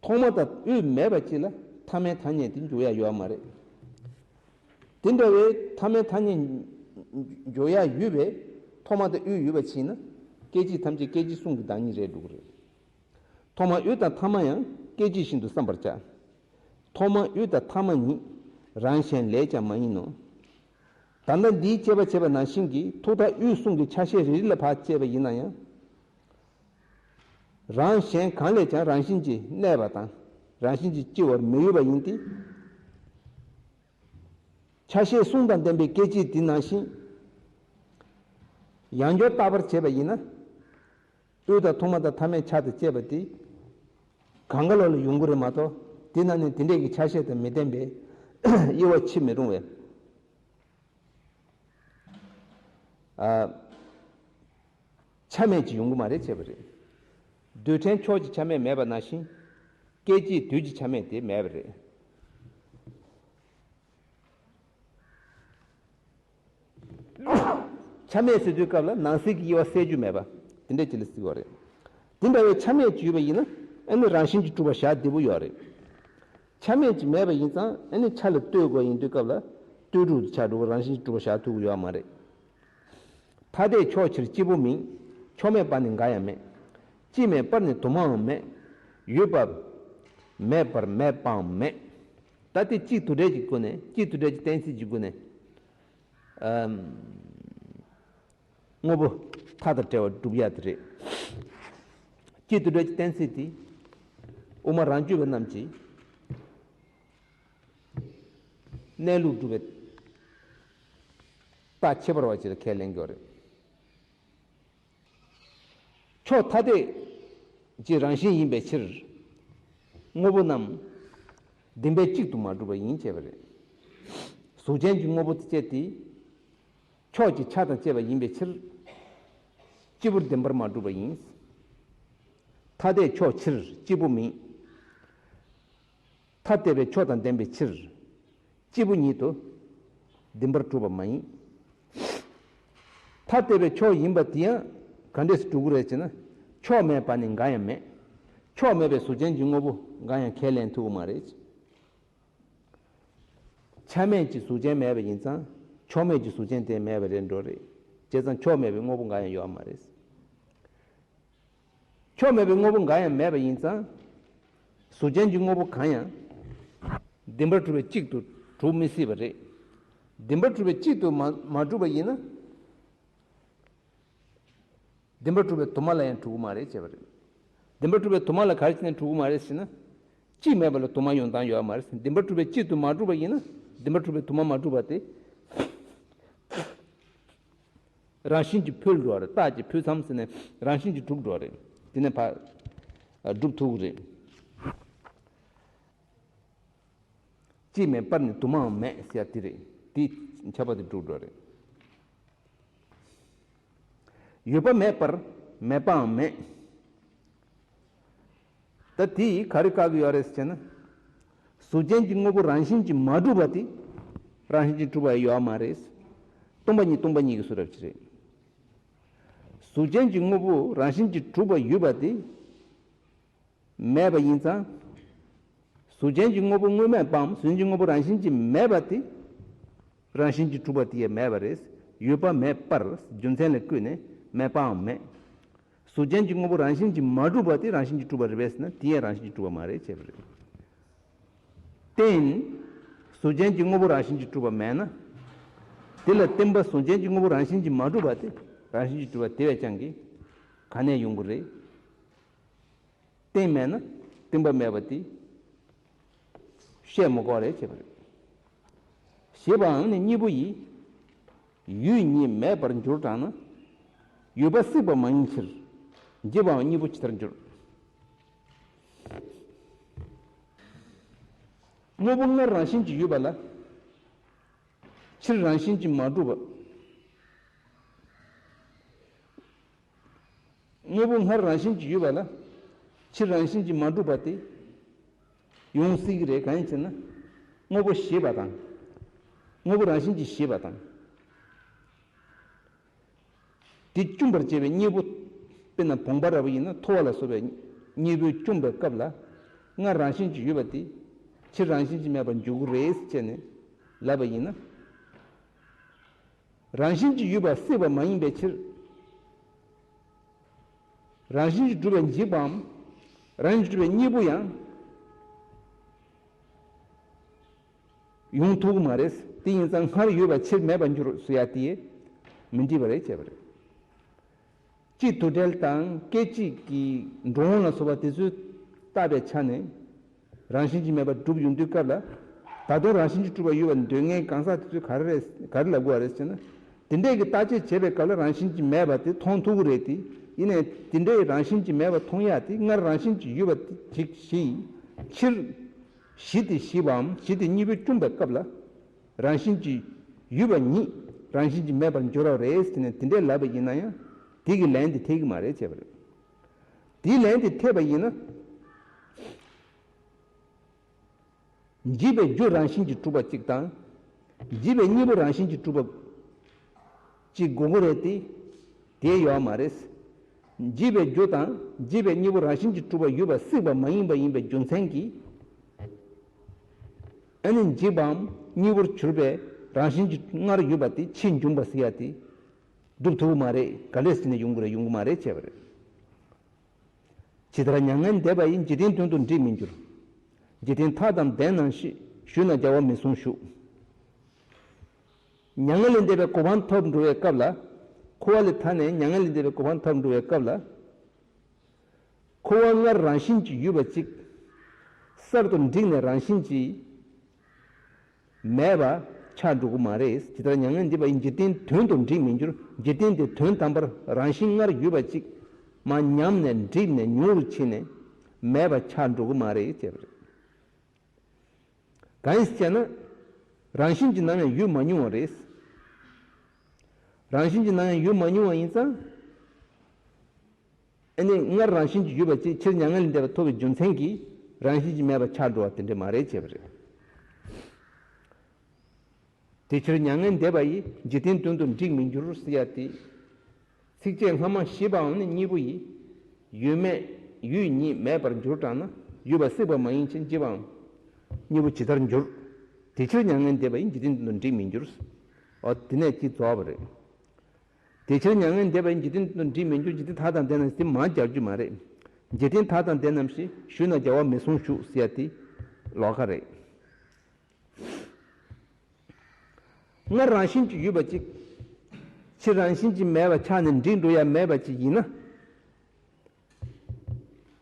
ཐོག་མ་དང་དབུས་མེད་པ་ཅིག་ལ་ཐ་མའི་ཐ་སྙད་དེ་འཇོག་ཡ་ཡོད་མ་རེད། དེ་འདྲ་བའི་ཐ་མའི་ཐ་སྙད་འཇོག་ཡ་ཡོད་པའི་ཐོག་མ་དང་དབུས་ཡོད་པ་ཅིག་ན་སྐད་ཅིག་ཐམས་ཅད་སྐད་ཅིག་གསུམ་གྱི་བདག་ཉིད་རེད་འགྲོ་གི་རེད། ཐོག་མ་དབུས་དང་ཐ་མ་ཡང་སྐད་ཅིག་བཞིན་དུ་བསམ་པར་བྱ། ཐོག་མ་དབུས་དང་ཐ་མ་ཉིད་རང་གཞན་ལས་ཀྱང་མ་ཡིན་ནོ། ད་ལྟ་འདིའི་དཔྱད་པ་བྱས་པ་ནང་བཞིན་གྱི་ཐོག་མཐའ་དབུས་གསུམ་གྱི་ཆ་ཤས་རེ་རེ་ལ་ཕར་དཔྱད་པ་ཡིན་ན་ཡང་། རང་གཞན་གང་ལས་ཀྱང་རང་བཞིན་གྱིས་གནས་པ་དང་རང་བཞིན་གྱིས་སྐྱེ་བར་མི་འོས་པ་ཡིན་ཏེ། ཆ་ཤས་གསུམ་དང་ལྡན་པའི་སྐད་ཅིག་དེ་ནང་བཞིན། ཡང་བསྐྱར་བརྟག་པར་བྱས་པ་ཡིན་ན། དབུས་དང་ཐོག་མ་དང་ཐ་མའི་ཆ་དང་བཅས་པ་དེ་གང་ག་ལོག་ལ་ཡོང་གི་རེད་མ་གཏོགས། དེ་ནང་ནས་དེ་འདྲས་ཀྱི་ཆ་ཤས་དང་མི་ལྡན་པའི་དབྱེ་བ་ཕྱེ་མི་རུང་བས། ཨ། ཆ་མེད་ཅིག་ཡོང་གི་མ་རེད་བྱས་པ་རེད། རྡུལ་ཕྲན་ཕྱོགས་ཀྱི་ཆ་མེད་མེད་པ་ནང་བཞིན། སྐད་ཅིག་དུས་ཀྱི་ཆ་མེད་དེ་མེད་པ་རེད། ཆ་མེད་ཟེར་དུས་སྐབས་ལ་ནང་གསེས་ཀྱི་དབྱེ་བ་གསལ་རྒྱུ་མེད་པ་དེ་འདྲ་ཅིག་ལ་ཟེར་བ་རེད། དེ་འདྲ་བའི་ཆ་མེད་ཅིག་ཡོད་པ་ཡིན་ན་ཨ་ནི་རང་བཞིན་གྱིས་གྲུབ་པ་བཞག་བདེ་པོ་ཡོད་རེད། ཆ་མེད་ཅིག་མེད་པ་ཡིན་ཙང་ཨ་ནི་ཆ་ལ་ལྟོས་དགོས་ཡིན་དུས་སྐབས་ལ་ལྟོས་གྲུབ་ཏུ་ཆགས་འགྲོ་བ་རང་བཞིན་གྱིས་གྲུབ་པ་བཞག་ཐུབ་ཀྱི་ཡོད་མ་རེད། ཐ་དད་ཕྱོགས་ཕྱིར་གཅིག་པུ་མིན། ཕྱོགས་མེད་པ་ནི་འགའ་ཡང་མེད། གཅིག་མེད་པར་ནི་དུ་མའང་མེད། ཡོད་པ་མེད་པར་མེད་པའང་མེད། ད་ལྟའི་གཅིག་དུ་འབྲེལ་གྱི་སྒོ་ནས་གཅིག་དུ་འབྲེལ་གྱི་གཏན་ཚིགས་ཀྱི་སྒོ་ནས། ཨམ། དངོས་པོ་མཐའ་དང་བྲལ་བ་སྒྲུབ་ཡ་དེ་རེད། གཅིག་དུ་འབྲེལ་གྱི་གཏན་ཚིགས་དེ་དབུ་མ་རང་རྒྱུད་པ་རྣམས་ཀྱིས་གནས་ལུགས་སྒྲུབ་པའི་རྟགས་ཁྱད་པར་བ་ཅིག་ལ་ཁས་ལེན་དགོས་རེད། ཕྱོགས་ཐ་དད་ཀྱི་རང་བཞིན་ཡིན་པའི་ཕྱིར། དངོས་པོ་རྣམས་བདེན་པས་གཅིག་ཏུ་མ་གྲུབ་པ་ཡིན་བྱས་པ་རེད། གཟུགས་ཅན་གྱི་དངོས་པོ་དེ་བཅས་ཏེ། ཕྱོགས་ཀྱི་ཆ་དང་བཅས་པ་ཡིན་པའི་ཕྱིར། སྤྱི་བོར་བདེན་པར་མ་གྲུབ་པ་ཡིན། ཐ་དད་ཕྱོགས་ཕྱིར་སྤྱི་བོ་མིན། ཐ་དད་པའི་ཕྱོགས་དང་ལྡན་པའི་ཕྱིར། སྐྱེས་བུ་ཉིད་དུ་བདེན་པར་གྲུབ་པ་མ་ཡིན། ཐ་དད་པའི་ཕྱོགས་ཡིན་པ་དེ་ཡང་ག་འདྲས་སུ་གྲུབ་ཀྱི་རེད་ཅེ་ན། ཕྱོགས་མེད་པ་ནི་འགའ་ཡང་མེད། ཕྱོགས་མེད་པའི་གཟུགས་ཅན་གྱི་དངོས་པོ་འགའ་ཡང་ཁས་ལེན་ཐུབ་ཀྱི་མ་རེད། ཆ་མེད་ཀྱི་གཟུགས་ཅན་མེད་པ་ཡིན་ཙང་ཕྱོགས་མེད་ཀྱི་གཟུགས་ཅན་དེ་མེད་པ་རེད་འགྲོ་རེད། བྱས་ཙང་ཕྱོགས་མེད་པའི་དངོས་པོ་འགའ་ཡང་ཡོད་མ་རེད། ཕྱོགས་མེད་པའི་དངོས་པོ་འགའ་ཡང་མེད་པ་ཡིན་ཙང་། གཟུགས་ཅན་གྱི་དངོས་པོ་གང་ཡང་བདེན་པར་གྲུབ་པའི་གཅིག་ཏུ་གྲུབ་མི་སྲིད་པ་རེད། བདེན་པར་གྲུབ་པའི་གཅིག་ཏུ་མ་མ་གྲུབ་པ་ཡིན་ན། བདེན་པར་གྲུབ་པའི་དུ་མ་ལ་ཡང་གྲུབ་ཀྱི་མ་རེད་ཅེས་པ་རེད། བདེན་པར་གྲུབ་པའི་དུ་མ་ལ་ག་རེ་བྱས་ནས་གྲུབ་ཀྱི་མ་རེད་ཟེར་ན། གཅིག་མེད་པ་ལ་དུ་མ་ཡོང་སྟངས་ཡོད་མ་རེད། བདེན་པར་གྲུབ་པའི་གཅིག་ཏུ་མ་གྲུབ་པ་ཡིན་ན། བདེན་པར་གྲུབ་པའི་དུ་མ་མ་གྲུབ་པ་དེ་རང་བཞིན་གྱིས་འཕེལ་འགྲོ་བ་རེད། རྟགས་ཀྱིས་འཕེལ་མཚམས་ཟེར་ནས་རང་བཞིན་གྱིས་གྲུབ་འགྲོ་བ་རེད། དེ་ནས་ཕར་སྒྲུབ་ཐུབ་ཀྱི་རེད། གཅིག་མེད་པར་ནི་དུ་མའང་མེད་ཟེར་ཡ་དེ་རེད། དེ་ཁྱབ་པ་དེ་འགྲུབ་འགྲོ་རེད། ཡོད་པ་མེད་པར་མེད་པའང་མེད། ད་དེ་ག་རེ་བཀག་གི་ཡོད་རེད་ཟེར་ན། གཟུགས་ཅན་གྱི་དངོས་པོ་རང་བཞིན་གྱིས་མ་གྲུབ་པ་དེ་རང་བཞིན་གྱིས་གྲུབ་པ་ཡོད་མ་རེད། སྟོང་པ་ཉིད་སྟོང་པ་ཉིད་ཀྱི་བཟོ་འདྲ་ཅིག་རེད། གཟུགས་ཅན་གྱི་དངོས་པོ་རང་བཞིན་གྱིས་གྲུབ་པ་ཡོད་པ་དེ། མེད་པ་ཡིན་ཙང་། གཟུགས་ཅན་གྱི་དངོས་པོ་དངོས་མེད་པའམ་གཟུགས་ཅན་གྱི་དངོས་པོ་རང་བཞིན་གྱིས་མེད་པ་དེ། རང་བཞིན་གྱིས་གྲུབ་པ་དེ་ཡང་མེད་པ་རེད། ཡོད་པ་མེད་པར་རྒྱུ་མཚན་ལ་བཀོད་ནས་མེད་པའང་མེད། གཟུགས་ཅན་གྱི་དངོས་པོ་རང་བཞིན་གྱིས་མ་གྲུབ་པ་དེ་རང་བཞིན་གྱིས་གྲུབ་པ་རེད་པས་ཟེར་ན། དེ་ཡང་རང་བཞིན་གྱིས་གྲུབ་པ་མ་རེད་ཅེས་པ་རེད། རྟེན། གཟུགས་ཅན་གྱི་དངོས་པོ་རང་བཞིན་གྱིས་གྲུབ་པ་མེད་ན། དེ་ལ་བརྟེན་པ་གཟུགས་ཅན་གྱི་དངོས་པོ་རང་བཞིན་གྱིས་མ་གྲུབ་པ་དེ་རང་བཞིན་གྱིས་གྲུབ་པ་དེ་བས་ཀྱང་གི་ག་ནས་ཡོང་གི་རེད། རྟེན་མེད་ན་བརྟེན་པ་མེད་པ་དེ་བཤད་མི་དགོས་རེད་ཅེས་པ་རེད། ཞེས་པའང་ནི་གཉིས་པོ་ཡིས། ཡུལ་ཉིད་མེད་པར་འགྱུར་གྲང་ན། ཡོད་པ་སྲིད་པ་མ་ཡིན་ཕྱིར། འཇིག་པའང་གཉིས་པོ་ཇི་ལྟར་འགྱུར། དངོས་པོ་སྔར་རང་བཞིན་གྱིས་ཡོད་པ་ལ། ཕྱིར་རང་བཞིན་གྱིས་མ་གྲུབ་པ། དངོས་པོ་སྔར་རང་བཞིན་གྱིས་ཡོད་པ་ལ། ཕྱིར་རང་བཞིན་གྱིས་མ་གྲུབ་པ་དེ་ཡོང་སྲིད་ཀྱི་རེད། གང་ཡིན་ཟེར་ན། དངོས་པོ་ཞེས་པ་དང་། དངོས་པོ་རང་བཞིན་གྱིས་ཞེས་པ་དང་། དེ་བཅོམ་པར་བྱེད་པའི་གཉེན་པོ། དཔེར་ན་བུང་བ་འདྲ་པོ་ཡིན་ན་ཐོ་བ་ལ་སོགས་པའི་གཉེན་པོས་བཅོམ་པའི་སྐབས་ལ། སྔར་རང་བཞིན་གྱིས་ཡོད་པ་དེ་ཕྱིར་རང་བཞིན་གྱིས་མེད་པར་འགྱུར་གྱི་རེད་ཅེས་ནས་ལབ་པ་ཡིན་ན། རང་བཞིན་གྱིས་ཡོད་པ་སྲིད་པ་མ་ཡིན་པའི་ཕྱིར། རང་བཞིན་གྱིས་གྲུབ་པའི་འཇིག་པའམ། རང་བཞིན་གྱིས་གྲུབ་པའི་གཉེན་པོ་ཡང་ཡོང་ཐུབ་ཀྱི་མ་རེད། དེ་ཡིན་ཙང་སྔར་ཡོད་པ་ཕྱིར་མེད་པར་འགྱུར་ཟེར་ཡ་དེ་མི་འགྲིག་པ་རེད་ཅེས་པ་རེད། སྤྱིར་དུག་སྦྲུལ་དང་སྐད་ཅིག་གི་འགྲོ་འོང་ལ་སོགས་པ་དེ་ཚོས་བརྟགས་པའི་ཆ་ནས། རང་བཞིན་གྱིས་མེད་པར་གྲུབ་ཡོང་དུས་སྐབས་ལ། ད་དུང་རང་བཞིན་གྱིས་གྲུབ་པ་ཡོད་པར་འདོད་མཁན་གང་ཟག་དེ་ཚོས་ག་རེ་རེད། ག་རེ་ལབ་དགོས་པ་རེད་ཟེར་ན། དེ་འདྲས་ཀྱི་བརྟག་དཔྱད་བྱེད་པའི་སྐབས་ལ་རང་བཞིན་གྱིས་མེད་པ་དེ་མཐོང་ཐུབ་ཀྱི་རེད་དེ། ཡིན་ནའི་དེ་འདྲའི་རང་བཞིན་གྱིས་མེད་པ་མཐོང་ཡག་དེ་སྔར་རང་བཞིན་གྱིས་ཡོད་པ་དེ་ཅིག་ཞིག་ཕྱིར། གཞི་དེ་ཞིག་པའམ་གཞི་དེ་གཉིས་པོས་བཅོམ་པའི་སྐབས་ལ། རང་བཞིན་གྱིས་ཡོད་པ་ཉིད་རང་བཞིན་གྱིས་མེད་པར་འགྱུར་བ་རེད་ཟེར་ནས་དེ་འདྲས་ལབ་པ་ཡིན་ན་ཡང་། དེ་གི་ལན་དེ་འཐད་ཀྱི་མ་རེད་ཅེས་པ་རེད། དེའི་ལན་དེ་འཐད་པ་ཡིན་ན། འཇིག་པའི་རྒྱུ་རང་བཞིན་གྱིས་གྲུབ་པ་གཅིག་དང་། འཇིག་པའི་གཉེན་པོ་རང་བཞིན་གྱིས་གྲུབ་པ་གཅིག་དགོས་ཀྱི་རེད་དེ། དེ་ཡོད་མ་རེད། འཇིག་པའི་རྒྱུ་དང་འཇིག་པའི་གཉེན་པོ་རང་བཞིན་གྱིས་གྲུབ་པ་ཡོད་པ་སྲིད་པ་མ་ཡིན་པ་ཡིན་པའི་རྒྱུ་མཚན་གྱིས། ཨ་ནི་འཇིག་པའམ་གཉེན་པོར་གྱུར་པའི་རང་བཞིན་གྱིས་སྔར་ཡོད་པ་དེ་ཕྱིས་འབྱུང་བ་ཟེར་ཡ་དེ་སྒྲུབ་ཐུབ་ཀྱི་མ་རེད། ག་ལས་ཟེར་ནས་ཡོང་གི་རེད། ཡོང་གི་མ་རེད་ཅེས་པ་རེད། ཇི་ལྟར་མྱ་ངན་འདས་པ་ཡི། འཇིག་རྟེན་དོན་དུ་འགྲིག་མི་འགྱུར། འཇིག་རྟེན་མཐའ་དང་ལྡན་ནམ་ཞེས། ཞུས་ན་རྒྱལ་བ་མི་གསུང་ཞུ། མྱ་ངན་ལས་འདས་པའི་གོ་འཕང་ཐོབ་འགྲོ་བའི་སྐབས་ལ། འཁོར་བ་ལས་ཐར་ནས་མྱ་ངན་ལས་འདས་པའི་གོ་འཕང་ཐོབ་འགྲོ་བའི་སྐབས་ལ། འཁོར་བ་སྔར་རང་བཞིན་གྱིས་ཡོད་པ་གཅིག་གསར་དུ་འགྲིག་ནས་རང་བཞིན་གྱིས་མེད་པ་ཆགས་འགྲོ་གི་མ་རེད། ཇི་ལྟར་མྱ་ངན་འདས་པ་ཡི། འཇིག་རྟེན་དོན་དུ་འགྲིག་མི་འགྱུར། འཇིག་རྟེན་དེ་དོན་དམ་པར་རང་བཞིན་སྔར་ཡོད་པ་གཅིག་མར་ཉམས་ནས་འགྲིབ་ནས་ཉུང་རུ་ཕྱིན་ནས་མེད་པ་ཆགས་འགྲོ་གི་མ་རེད་ཅེས་པ་རེད། གང་ཡིན་ཟེར་ན། རང་བཞིན་གྱིས་ནམ་ཡང་ཡོད་མ་མྱོང་བ་རེད། རང་བཞིན་གྱིས་ནམ་ཡང་ཡོད་མ་མྱོང་བ་ཡིན་ཙང་། ཨ་ནི་སྔར་རང་བཞིན་གྱིས་ཡོད་པ་ཅིག་ཕྱིར་མྱ་ངན་ལས་འདས་པ་ཐོབ་པའི་རྒྱུ་མཚན་གྱིས་རང་བཞིན་གྱིས་མེད་པ་ཆགས་འགྲོ་བ་དེ་འདྲ་མ་རེད་ཅེས་པ་རེད། དེ་ཕྱིར་མྱ་ངན་འདས་པ་ཡི། འཇིག་རྟེན་དོན་དུ་འགྲིག་མི་འགྱུར་ཟེར་ཡ་དེ། ཚིགས་བཅད་སྔ་མ་ཞེས་པའང་ནི་གཉིས་པོ་ཡི། ཡོད་མེད་ཡུལ་ཉིད་མེད་པར་འགྱུར་གྲང་ན། ཡོད་པ་སྲིད་པ་མ་ཡིན་ཕྱིར། འཇིག་པའང་གཉིས་པོ་ཇི་ལྟར་འགྱུར། དེ་ཕྱིར་མྱ་ངན་འདས་པ་ཡི། འཇིག་རྟེན་དོན་དུ་འགྲིག་མི་འགྱུར། འོ་དེ་ནས་ཅིག་རྫོགས་པ་རེད། དེ་ཕྱིར་མྱ་ངན་འདས་པ་ཡི། འཇིག་རྟེན་དོན་དུ་འགྲིག་མི་འགྱུར། འཇིག་རྟེན་མཐའ་དང་ལྡན་ནམ་ཞེས་མར་རྒྱག་རྒྱུ་མ་རེད། འཇིག་རྟེན་མཐའ་དང་ལྡན་ནམ་ཞེས། ཞུས་ན་རྒྱལ་བ་མི་གསུང་ཞུ་ཟེར་ཡ་དེ་ལོགས་ཀ་རེད། སྔར་རང་བཞིན་གྱིས་ཡོད་པ་ཅིག་ཕྱིར་རང་བཞིན་གྱིས་མེད་པ་ཆགས་ནས་འགྲིག་འགྲོ་ཡ་མེད་པ་ཅིག་ཡིན་ན།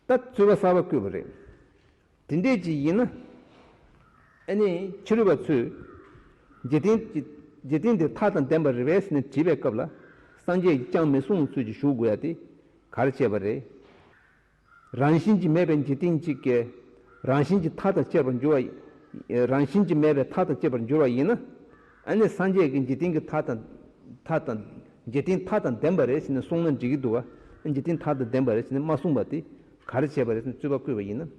ད་རྩོད་པ་གསར་པ་བཀོད་པ་རེད། དེ་འདྲས་ཅིག་ཡིན་ན། ཨ་ནི་ཕྱི་རོལ་པ་ཚོས་འཇིག་རྟེན་གྱི་འཇིག་རྟེན་འདི་མཐའ་དང་ལྡན་པ་རེད་པས་ཟེར་ནས་དྲིས་པའི་སྐབས་ལ། སངས་རྒྱས་ཀྱིས་ཅང་མི་གསུང་ཚུལ་གྱིས་ཞུ་དགོས་ཡ་དེ་ག་རེ་བྱས་པ་རེད། རང་བཞིན་གྱིས་མེད་པའི་འཇིག་རྟེན་གཅིག་གིས་རང་བཞིན་གྱིས་མཐའ་དང་བཅས་པར་འགྱུར་བ། རང་བཞིན་གྱིས་མེད་པའི་མཐའ་དང་བཅས་པར་འགྱུར་བ་ཡིན་ན། ཨ་ནི་སངས་རྒྱས་ཀྱིས་འཇིག་རྟེན་གྱི་མཐའ་དང་མཐའ་དང་། འཇིག་རྟེན་མཐའ་དང་ལྡན་པ་རེད་ཟེར་ནས་གསུངས་ན་འགྲིག་གི་འདུག་བ། འཇིག་རྟེན་མཐའ་དང་ལྡན་པ་རེད་ཟེར་ནས་མ་གསུངས་པ་དེ་ག་རེ་བྱས་པ་རེད་ཟེར་ནས་རྩོད་པ་བཀོད་པ་ཡིན་ན།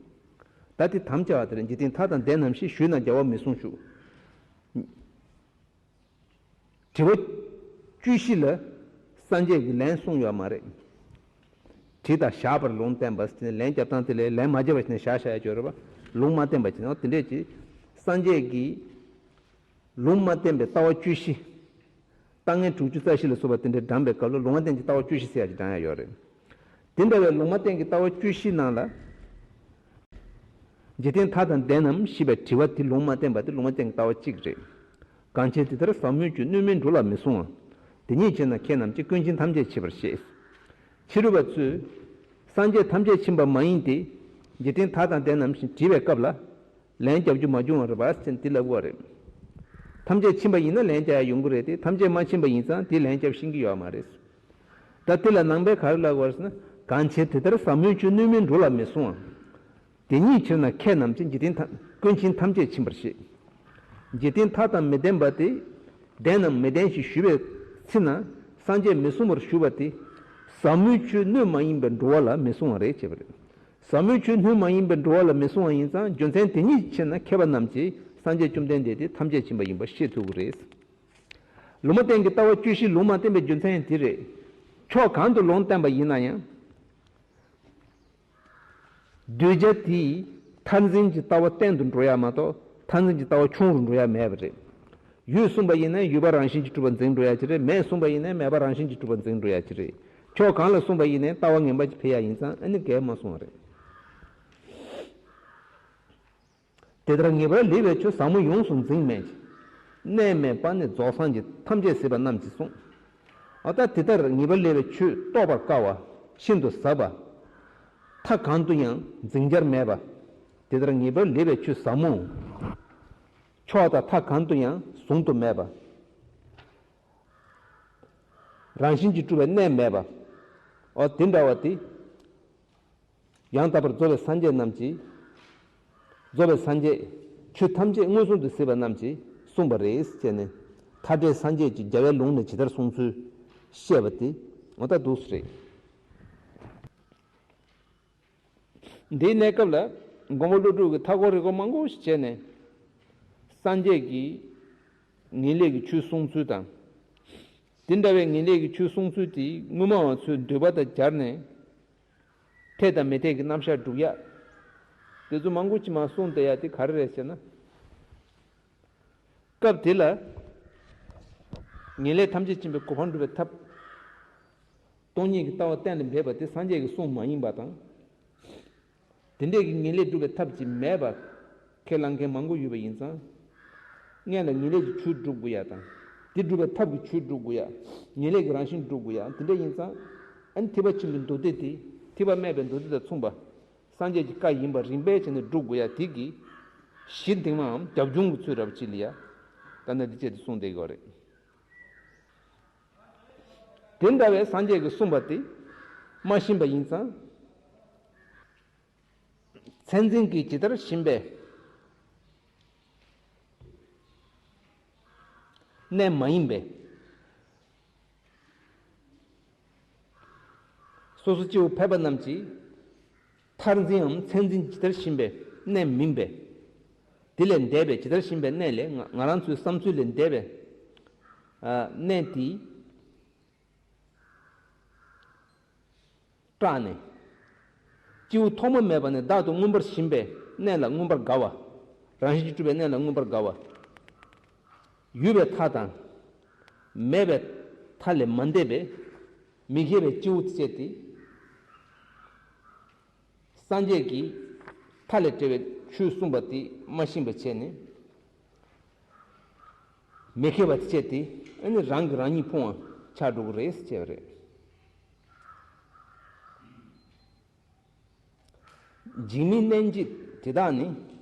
ད་དེ་དམ་བཅའ་བ་དེ་ལ་འཇིག་རྟེན་མཐའ་དང་ལྡན་ནམ་ཞེས་ཞུས་ན་རྒྱལ་བ་མི་གསུང་ཞུ། དྲི་བ་བཅུ་བཞི་ལ་སངས་རྒྱས་ཀྱིས་ལན་གསུངས་ཡོད་མ་རེད། དྲི་དང་བཞག་པར་ལུང་བསྟན་པ་ཟེར་ནས་ལན་རྒྱབ་སྟངས་དེ་ལས་ལན་མ་རྒྱབ་པ་ཞིག་ནས་བཞག་བཞག་ཡ་ཅིག་ཡོད་རེད་པ། ལུང་མ་བསྟན་པ་ཅིག་ནང་དེ་འདྲས་ཀྱིས་སངས་རྒྱས་ཀྱིས་ལུང་མ་བསྟན་པའི་ལྟ་བ་བཅུ་བཞི། ལྟ་ངན་དྲུག་ཅུ་རྩ་བཞི་ལ་སོགས་པ་དེ་འདྲས་བགྲངས་པའི་སྐབས་ལ་ལུང་མ་བསྟན་གྱི་ལྟ་བ་བཅུ་བཞི་ཟེར་ཡ་ཅིག་བགྲངས་ཡ་ཡོད་རེད། དེ་འདྲ་བའི་ལུང་མ་བསྟན་གྱི་ལྟ་བ་བཅུ་བཞི་ནང་ལ། འཇིག་རྟེན་མཐའ་དང་ལྡན་ནམ་ཞེས་པའི་དྲི་བ་དེ་ལུང་མ་བསྟན་པ་དེ་ལུང་མ་བསྟན་གྱི་ལྟ་བ་གཅིག་རེད། གང་བྱས་དེ་ལྟར་ཟབ་མོའི་ཆོས་སྣོད་མིན་འགྲོ་ལ་མི་གསུང་བ། དེ་ཉིད་བྱས་ན་ཁྱེད་རྣམས་ཀྱིས་ཀུན་མཁྱེན་ཐམས་ཅད་མཁྱེན་པར་བཞེད། ཕྱི་རོལ་པ་ཚོས་སངས་རྒྱས་ཐམས་ཅད་མཁྱེན་པ་མ་ཡིན་ཏེ། འཇིག་རྟེན་མཐའ་དང་ལྡན་ནམ་ཞེས་དྲིས་པའི་སྐབས་ལ། ལན་རྒྱབ་རྒྱུ་མ་བྱུང་བ་རེད་པ་ཟེར་འདི་ལབ་དགོས་པ་རེད། ཐམས་ཅད་མཁྱེན་པ་ཡིན་ན་ལན་རྒྱག་ཡ་ཡོང་གི་རེད་དེ། ཐམས་ཅད་མ་མཁྱེན་པ་ཡིན་ཙང་དེ་ལན་རྒྱབ་ཤེས་ཀྱི་ཡོད་མ་རེད། ད་དེ་ལ་ནང་པས་ག་རེ་ལབ་དགོས་ཟེར་ན། གང་བྱས་དེ་ལྟར་ཟབ་མོའི་ཆོས་སྣོད་མིན་འགྲོ་ལ་མི་གསུང་བ། དེ་ཉིད་བྱས་ན་ཁྱེད་རྣམས་ཀྱིས་འཇིག་རྟེན་ཐམས་ཀུན་མཁྱེན་ཐམས་ཅད་མཁྱེན་པར་བཞེད། འཇིག་རྟེན་མཐའ་དང་མི་ལྡན་པ་དེ། ལྡན་ནམ་མི་ལྡན་ཞེས་ཞུས་པའི་ཚེ་ན། སངས་རྒྱས་མི་གསུང་བར་ཞུ་བ་དེ། ཟབ་མོའི་ཆོས་སྣོད་མ་ཡིན་པའི་འགྲོ་བ་ལ་མི་གསུང་བ་རེད་ཅེས་པ་རེད། ཟབ་མོའི་ཆོས་སྣོད་མ་ཡིན་པའི་འགྲོ་བ་ལ་མི་གསུང་བ་ཡིན་ཙང་། རྒྱུ་མཚན་དེ་ཉིད་བྱས་ན་མཁས་པ་རྣམས་ཀྱིས་སངས་རྒྱས་བཅོམ་ལྡན་འདས་དེ་ཐམས་ཅད་མཁྱེན་པ་ཡིན་པ་ཤེས་ཐུབ་ཀྱི་རེད། ལུང་མ་བསྟན་གྱི་ལྟ་བ་བཅུ་བཞི་ལུང་མ་བསྟན་པའི་རྒྱུ་མཚན་ཡང་དེ་རེད། ཕྱོགས་གང་དུ་ལུང་བསྟན་པ་ཡིན་ན་ཡང་། གདུལ་བྱ་དེའི་མཐར་འཛིན་གྱི་ལྟ་བ་བརྟན་དུ་འགྲོ་ཡ་མ་གཏོགས། མཐར་འཛིན་གྱི་ལྟ་བ་ཆུང་རུ་འགྲོ་ཡ་མེད་པ་རེད། ཡོད་གསུངས་པ་ཡིན་ན་ཡོད་པ་རང་བཞིན་གྱིས་གྲུབ་པ་འཛིན་འགྲོ་ཡ་ཅིག་རེད། མེད་གསུངས་པ་ཡིན་ན་མེད་པ་རང་བཞིན་གྱིས་གྲུབ་པ་འཛིན་འགྲོ་ཡ་ཅིག་རེད། ཕྱོགས་གང་ལ་གསུངས་པ་ཡིན་ནའི་ལྟ་བ་ངན་པ་ཅིག་འཕེལ་ཡ་ཡིན་ཙང་ཨ་ནི་འགལ་མ་གསུངས་པ་རེད། དེ་ལྟར་ངེས་པར་ལེགས་པའི་ཆོས་ཟབ་མོ་ཡོངས་སུ་འཛིན་མེད་ཀྱི། གནས་མེད་པ་ནི་རྫོགས་སངས་རྒྱས་ཐམས་ཅད་གཟིགས་པ་རྣམས་ཀྱིས་གསུངས། ཨ་ད་དེ་ལྟར་ངེས་པར་ལེགས་པའི་ཆོས་རྟོགས་པར་དཀའ་བ། ཤིན་ཏུ་ཟབ་པ། མཐའ་གང་དུ་ཡང་འཛིང་རྒྱར་མེད་པ། དེ་ལྟར་ངེས་པར་ལེགས་པའི་ཆོས་ཟབ་མོ། ཕྱོགས་དང་མཐའ་གང་དུ་ཡང་ཟུང་དུ་མེད་པ། རང་བཞིན་གྱིས་གྲུབ་པའི་གནས་མེད་པ། ཨོ་དེ་འདྲ་བ་དེ། ཡང་དག་པར་རྫོགས་པའི་སངས་རྒྱས་རྣམས་ཀྱིས། རྫོགས་པའི་སངས་རྒྱས། ཆོས་ཐམས་ཅད་མངོན་སུམ་དུ་གཟིགས་པ་རྣམས་ཀྱིས་གསུངས་པ་རེད་ཅེས་ནས། མཐའ་བྲལ་སངས་རྒྱས་ཀྱིས་རྒྱལ་བའི་ལུང་ནས་ཇི་ལྟར་གསུངས་ཚུལ་བཤད་པ་དེ་འོ་ད་འདུག་སེ་རེད། འདིའི་གནས་སྐབས་ལ་མགོན་པོ་ཀླུ་སྒྲུབ་ཀྱིས་མཐའ་སྐོར་རི་སྐོར་མང་པོ་ཞིག་བྱས་ནས། སངས་རྒྱས་ཀྱིས་ངེས་ལེགས་ཀྱི་ཆོས་གསུངས་ཚུལ་དང་། དེ་འདྲ་བའི་ངེས་ལེགས་ཀྱི་ཆོས་གསུངས་ཚུལ་དེ་དངོས་མ་བ་ཚོས་འདོད་པ་དང་སྦྱར་ནས། འཐད་དང་མི་འཐད་ཀྱི་རྣམ་གཞག་སྒྲུབ་ཡ། དེ་ཚོ་མང་པོ་ཅིག་མར་གསུངས་བསྡད་ཡ་དེ་ག་རེ་རེད་ཟེར་ན། སྐབས་དེ་ལ། ངེས་ལེགས་ཐམས་ཅད་མཁྱེན་པའི་གོ་འཕང་སྒྲུབ་པའི་ཐབས། སྟོང་ཉིད་ཀྱི་ལྟ་བ་གཏན་ལ་འབེབས་པ་དེ་སངས་རྒྱས་ཀྱི་གསུང་མ་ཡིན་པ་དང་། དེ་འདྲས་ཀྱི་ངེས་ལེགས་སྒྲུབ་པའི་ཐབས་ཅིག་མེད་པ། ཁས་བླངས་མཁན་མང་པོ་ཡོད་པ་ཡིན་ཙང་། སྔོན་ལ་ངེས་ལེགས་ཀྱི་ཆོས་སྒྲུབ་དགོས་ཡ་དང་། དེ་སྒྲུབ་པའི་ཐབས་ཀྱི་ཆོས་སྒྲུབ་དགོས་ཡ། ངེས་ལེགས་ཀྱི་རང་བཞིན་སྒྲུབ་དགོས་ཡ་དེ་འདྲ་ཡིན་ཙང་། ཨ་ནི་ཐེག་པ་ཆེན་པོའི་མདོ་སྡེ་དེ། ཐེག་པ་དམན་པའི་མདོ་སྡེ་དང་མཚུངས་པ། སངས་རྒྱས་ཀྱི་བཀའ་ཡིན་པ་རིམ་པས་བྱས་ནས་སྒྲུབ་དགོས་ཡ་དེ་གི། གཞི་འདིང་བའམ་རྒྱབ་ལྗོངས་ཀྱི་ཚུལ་རབ་ཅིག་ལ་ཡ། ད་ནི་འདི་བཅས་དེ་གསུངས་བསྡད་ཡོད་རེད། དེ་འདྲ་བའི་སངས་རྒྱས་ཀྱིས་གསུངས་པ་དེ་མ་ཤེས་པ་ཡིན་ཙང་། མཚན་འཛིན་གྱིས་ཇི་ལྟར་ཞེན་པའི་གནས་མ་ཡིན་པས། སོ་སོ་སྐྱེ་བོ་ཕལ་པ་རྣམས་ཀྱིས་མཐར་འཛིན་འམ་མཚན་འཛིན་ཇི་ལྟར་ཞེན་པའི་གནས་མིན་པས། དེ་ལས་འདས་པའི་ཇི་ལྟར་ཞེན་པའི་གནས་ལས་ང་ང་རང་ཚོའི་བསམ་ཚུལ་ལས་འདས་པའི་ཨ་གནས་དེའི་སྐྲག་ནས། སྐྱེ་བོ་ཐོག་མ་མེད་པ་ནས་བདག་ཏུ་མངོན་པར་ཞེན་པའི་གནས་ལ་མངོན་པར་དགའ་བ། རང་བཞིན་གྱིས་གྲུབ་པའི་གནས་ལ་མངོན་པར་དགའ་བ། ཡོད་པའི་མཐའ་དང་། མེད་པའི་མཐའ་ལས་མ་འདས་པའི་མི་སྐྱེ་བའི་སྐྱེ་བོ་དེ་བྱས་ཏེ། སངས་རྒྱས་ཀྱིས་མཐའ་ལས་བྲལ་བའི་ཆོས་གསུངས་པ་དེ་མ་ཤེས་པ་བྱས་ནས། མི་མཁས་པ་དེ་བྱས་ཏེ་ཨ་ནི་རང་གིས་རང་ཉིད་ཕུང་བ་ཆགས་འགྲོ་གི་རེད་ཟེར་བ་རེད། འཇིགས་མེད་གནས་འཇིག་དེ་དག་ནི་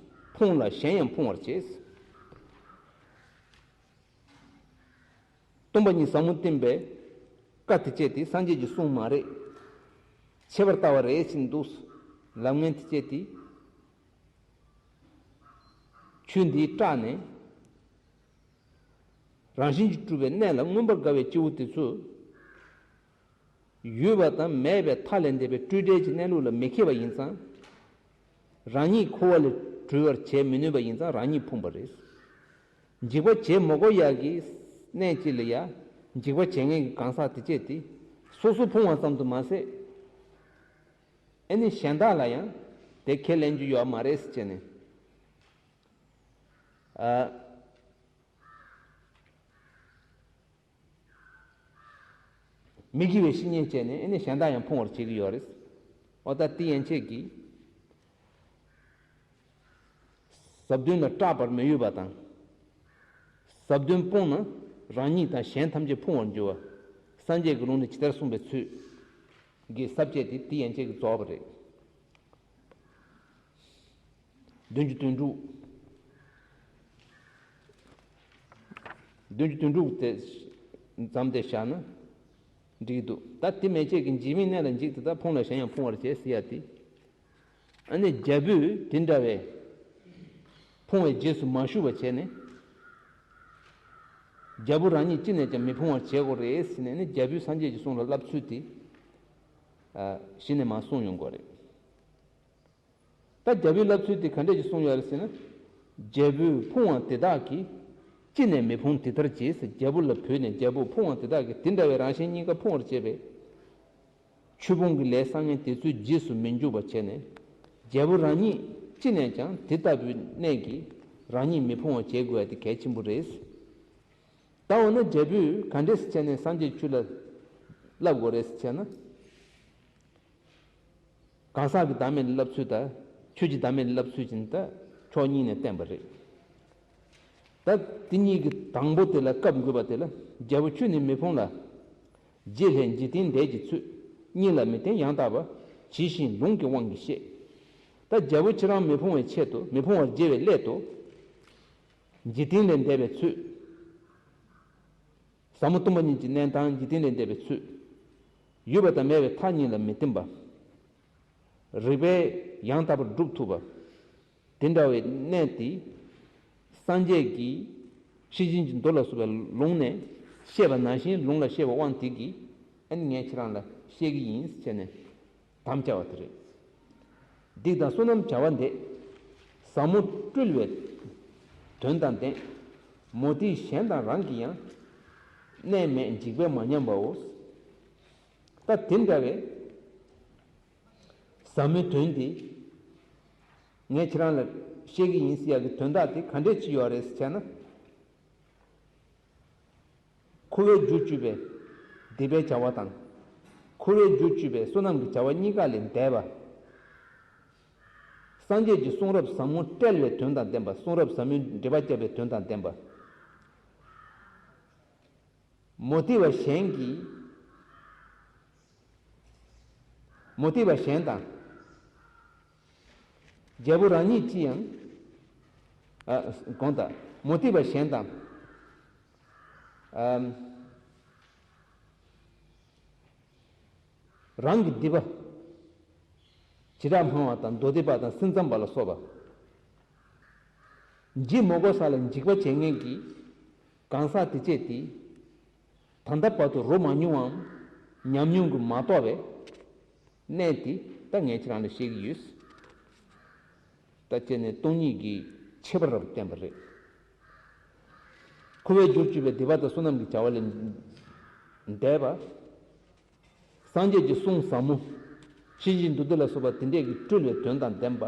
ཕུང་ལ་གཞན་ཡང་ཕུང་བར་བྱེད། སྟོང་པ་ཉིད་ཟབ་མོ་བསྟན་པའི་བཀའ་དེ་བཅས་ཏེ་སངས་རྒྱས་ཀྱི་གསུང་མ་རེད། ཁྱད་པར་ལྟ་བ་རེད་ཅེས་འདུག་ལབ་མཁན་དེ་བཅས་ཏེ། ཆོས་འདིའི་སྐྲག་ནས་རང་བཞིན་གྱིས་གྲུབ་པའི་གནས་ལ་མངོན་པར་དགའ་བའི་སྐྱེ་བོ་དེ་ཚོས། ཡོད་པ་དང་མེད་པའི་མཐའ་ལས་འདས་པའི་སྤྲོས་བྲལ་གྱི་གནས་ལུགས་ལ་མི་མཁས་པ་ཡིན་ཙང་། རང་ཉིད་འཁོར་བ་ལས་གྲོལ་བར་བྱེད་མི་ནུས་པ་ཡིན་ཙང་རང་ཉིད་ཕུང་པ་རེད། འཇིགས་པ་བྱེད་མི་དགོས་ཡག་གི་གནས་གཅིག་ལ་ཡ། འཇིགས་པ་བྱེད་མཁན་གྱི་གང་ཟག་དེ་བཅས་དེ། སོ་སོ་ཕུང་བ་ཙམ་དུ་མ་ཟད། ཨེ་ནི་གཞན་དག་ལ་ཡང་དེ་ཁས་ལེན་རྒྱུ་ཡོད་མ་རེད་ཟེར་བྱས་ནས། ཨ། མི་དགེ་བའི་བཤེས་གཉེན་བྱས་ནས་ཨེ་ནི་གཞན་དག་ཡང་ཕུང་བར་བྱེད་ཀྱི་ཡོད་རེད། འོ་ད་དེ་ཡན་ཆད་ཀྱིས་ཟབ་དོན་ལ་སྐྲག་པར་མི་འོས་པ་དང་། ཟབ་དོན་སྤོང་ན་རང་ཉིད་དང་གཞན་ཐམས་ཅད་ཕུང་བར་འགྱུར་བ། སངས་རྒྱས་ཀྱི་ལུང་ནས་ཇི་ལྟར་གསུངས་པའི་ཚུལ་གྱི་ས་བཅད་དེ་དེ་ཡན་ཆད་ཀྱིས་རྫོགས་པ་རེད། བདུན་ཅུ་དོན་དྲུག་བདུན་ཅུ་དོན་དྲུག་དེ་མཚམས་དེ་བཞག་ན་འགྲིག་གི་འདུག་ད་དེ་མན་ཆད་ཀྱི་འཇིགས་མེད་གནས་ལ་འཇིགས་དེ་དག་ཕུང་ལ་གཞན་ཡང་ཕུང་བར་བྱེད་ཟེར་ཡ་དེ། ཨ་ནི་རྒྱལ་པོས་དེ་འདྲ་བའི་ཕུང་བའི་རྗེས་སུ་མ་ཞུགས་པ་བྱས་ནས། རྒྱལ་པོ་རང་ཉིད་ཅི་ནས་ཀྱང་མི་ཕུང་བར་བྱེད་དགོས་རེད་ཟེར་ནས་ནི་རྒྱལ་པོས་སངས་རྒྱས་ཀྱི་གསུང་ལ་བསླབ་ཚུལ་དེ། ཨ། གཞི་ནས་མར་གསུངས་ཡོང་དགོས་རེད། ད་རྒྱལ་པོའི་བསླབ་ཚུལ་དེ་ག་འདྲས་ཀྱིས་གསུངས་ཡོད་རེད་ཟེར་ན། རྒྱལ་པོས་ཕུང་བ་དེ་དག་གིས་ཅི་ནས་མི་ཕུང་དེ་ལྟར་བྱེད་ཟེར། རྒྱལ་པོ་ལ་བོས་ནས་རྒྱལ་པོ་ཕུང་བ་དེ་དག་གིས་དེ་འདྲ་བའི་རང་གཞན་གཉིས་ཀ་ཕུང་བར་བྱེད་པའི་ཆོས་སྤོང་གི་ལས་བསགས་མཁན་དེ་ཚོའི་རྗེས་སུ་མི་འཇུག་པ་བྱས་ནས། རྒྱལ་པོ་རང་ཉིད་ཅི་ནས་ཀྱང་དེ་ལྟ་བུའི་གནས་ཀྱིས་རང་ཉིད་མི་ཕུང་བ་བྱེད་དགོས་ཡ་དེ་གལ་ཆེན་པོ་རེད། ད་འོ་ན་རྒྱལ་པོས་ག་འདྲས་བྱས་ནས་སངས་རྒྱས་ཆོས་ལ་བསླབ་དགོས་རེད་ཟེར་ན། གང་ཟག་གི་བདག་མེད་ལ་བསླབ་ཚུལ་དང་ཆོས་ཀྱི་བདག་མེད་ལ་བསླབ་ཚུལ་གྱི་ད་ཕྱོགས་གཉིས་ནས་བསྟན་པ་རེད། ད་དེ་གཉིས་ཀྱི་དང་པོ་དེ་ལ་སྐབས་འགོད་པ་དེ་ལ། རྒྱལ་པོ་ཁྱོད་ནི་མི་ཕུང་ལ། རྗེ་ལྷས་འཇིག་རྟེན་འདས་ཀྱི་ཚུལ། གཉིས་ལ་མི་བརྟེན་ཡང་དག་པ། ཇི་བཞིན་ལུང་གི་དབང་གིས་བཤད། ད་རྒྱལ་པོ་ཁྱེད་རང་མི་ཕུང་བའི་ཆེད་དུ། མི་ཕུང་བར་བྱེད་པའི་སླད་དུ། འཇིག་རྟེན་ལས་འདས་པའི་ཚུལ། ཟབ་མོ་སྟོང་པ་ཉིད་ཀྱི་གནས་སྟངས། འཇིག་རྟེན་ལས་འདས་པའི་ཚུལ། ཡོད་པ་དང་མེད་པའི་མཐའ་གཉིས་ལ་མི་བརྟེན་པ། རིགས་པས་ཡང་དག་པར་སྒྲུབ་ཐུབ་པ། དེ་འདྲ་བའི་གནས་དེ། སངས་རྒྱས་ཀྱིས་ཤེས་བཞིན་གྱི་མདོ་ལ་སོགས་པའི་ལུང་ནས་བཤད་པ་ནང་བཞིན། ལུང་ལ་བཤད་པའི་དབང་དེ་གིས་ཨ་ནི་ངས་ཁྱེད་རང་ལ་བཤད་ཀྱི་ཡིན་ཟེར་ནས་དམ་བཅའ་བ་དེ་རེད། སྡིག་དང་བསོད་ནམས་བྱ་བ་འདས། ཟབ་མོ་སྤྲུལ་བའི་དོན་དང་ལྡན། མུ་སྟེགས་གཞན་དང་རང་གི་ཡང་། གནས་མེད་འཇིགས་པས་མ་ཉམས་པའོ། ད་དེ་འདྲ་བའི་ཟབ་མོའི་དོན་དེ་ངས་ཁྱེད་རང་ལ་བཤད་ཀྱི་ཡིན་ཟེར་ཡག་གི་དོན་དག་དེ་ག་འདྲས་ཅིག་ཡོད་རེད་ཟེར་བྱས་ན། འཁོར་བའི་རྒྱུར་གྱུར་པའི་སྡིག་པའི་བྱ་བ་དང་། འཁོར་བའི་རྒྱུར་གྱུར་པའི་བསོད་ནམས་ཀྱི་བྱ་བ་གཉིས་ཀ་ལས་འདས་པ། སངས་རྒྱས་ཀྱི་གསུང་རབ་ཟབ་མོ་བཀྲལ་བའི་དོན་དང་ལྡན་པ། གསུང་རབ་ཟབ་མོའི་འགྲེལ་པ་བརྒྱབ་པའི་དོན་དང་ལྡན་པ། མུ་སྟེགས་པ་གཞན་གྱིས། མུ་སྟེགས་པ་གཞན་དང་། རྒྱལ་པོ་རང་ཉིད་ཀྱིས་ཡང་། ཨ། དགོངས་དག་མུ་སྟེགས་པ་གཞན་དང་། ཨམ། རང་གི་སྡིག་པ། བྱེ་བྲག་སྨྲ་བ་དང་མདོ་སྡེ་པ་དང་སེམས་ཙམ་པ་ལ་སོགས་པ། འཇིགས་མི་དགོས་ས་ལ་འཇིགས་པ་བྱེད་མཁན་གྱི་གང་ཟག་དེ་བཅས་དེ། ད་ལྟ་བར་དུ་རོ་མ་མྱོང་བའམ་ཉམས་མྱོང་གིས་མ་རྟོགས་པའི་གནས་དེ་ད་ངས་ཁྱེད་རང་ལ་བཤད་ཀྱི་ཡོད། ད་བྱས་ནས་སྟོང་ཉིད་ཀྱི་ཁྱད་པར་རབ་བསྟན་པ་རེད། འཁོར་བའི་རྒྱུར་གྱུར་པའི་སྡིག་པ་དང་བསོད་ནམས་ཀྱི་བྱ་བ་ལས་འདས་པ། སངས་རྒྱས་ཀྱི་གསུང་ཟབ་མོ། ཤེས་བཞིན་མདོ་སྡེ་ལ་སོགས་པ་དེ་འདྲས་ཀྱིས་སྤྲུལ་བའི་དོན་དང་ལྡན་པ།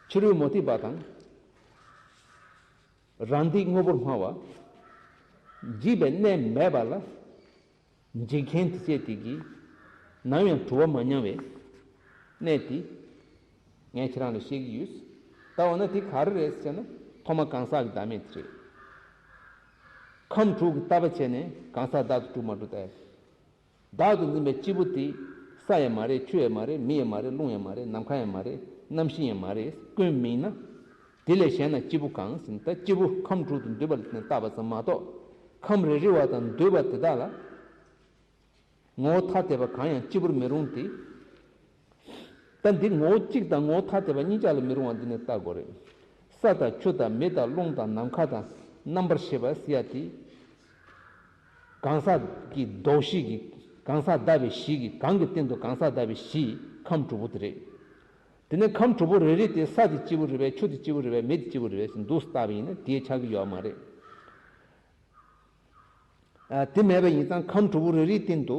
ཕྱི་རོལ་མུ་སྟེགས་པ་དང་། རང་སྡིག་དངོས་པོར་སྨྲ་བ། འཇིགས་པའི་གནས་མེད་པ་ལ། འཇིགས་མཁན་དེ་བཅས་དེ་གིས་ནམ་ཡང་གྲུབ་པ་མ་མྱང་བའི་གནས་དེ་ངས་ཁྱེད་རང་ལ་བཤད་ཀྱི་ཡོད། ད་འོ་ན་དེ་ག་རེ་རེད་ཟེར་ན། ཐོག་མ་གང་ཟག་གི་བདག་མེད་དེ་རེད། ཁམས་དྲུག་གི་ལྟ་བ་བྱས་ནས་གང་ཟག་བདག་ཏུ་གྲུབ་མ་གྲུབ་ལྟ་ཡ། བདག་ཏུ་འཛིན་པའི་སྐྱེས་བུ་དེ་ས་ཡང་མ་རེད། ཆུ་ཡང་མ་རེད། མི་ཡང་མ་རེད། རླུང་ཡང་མ་རེད། ནམ་མཁའ་ཡང་མ་རེད། རྣམ་ཤེས་ཡང་མ་རེད། ཀུན་མིན་ན། དེ་ལས་གཞན་ན་སྐྱེས་བུ་གང་ཟེར་ན། ད་སྐྱེས་བུ་ཁམས་དྲུག་ཏུ་འདུས་པ་ལ་བརྟེན་ནས་བཏགས་པ་ཙམ་མ་གཏོགས། ཁམས་རེ་རེ་བ་དང་འདུས་པ་དེ་དག་ལ། ངོ་བོ་ཐ་དད་པ་གང་ཡང་སྐྱེས་བུར་མི་རུང་སྟེ། ད་འདི་ངོ་བོ་གཅིག་དང་ངོ་བོ་ཐ་དད་པ་གཉིས་ཆར་ལ་མི་རུང་བ་འདི་ནས་བལྟ་དགོས་རེད། ས་དང་ཆུ་དང་མེ་དང་རླུང་དང་ནམ་མཁའ་དང་རྣམ་པར་ཤེས་པ་ཟེར་ཡ་དེ། གང་ཟག་གི་ལྡོག་གཞི་གི། གང་ཟག་བདག་པའི་གཞི་གི། གང་གི་སྟེང་དུ་གང་ཟག་བདག་པའི་གཞི། ཁམས་དྲུག་པོ་དེ་རེད། དེ་ནས་ཁམས་དྲུག་པོ་རེ་རེ་དེ། ས་དེ་སྐྱེས་བུ་རེད་པས། ཆུ་དེ་སྐྱེས་བུ་རེད་པས། མེ་དེ་སྐྱེས་བུ་རེད་པས་ཟེར་འདུག་སེ་བལྟས་པ་ཡིན་ན་དེ་ཆགས་ཀྱི་ཡོད་མ་རེད། ཨ། དེ་མེད་པ་ཡིན་ཙང་ཁམས་དྲུག་པོ་རེ་རེའི་སྟེང་དུ་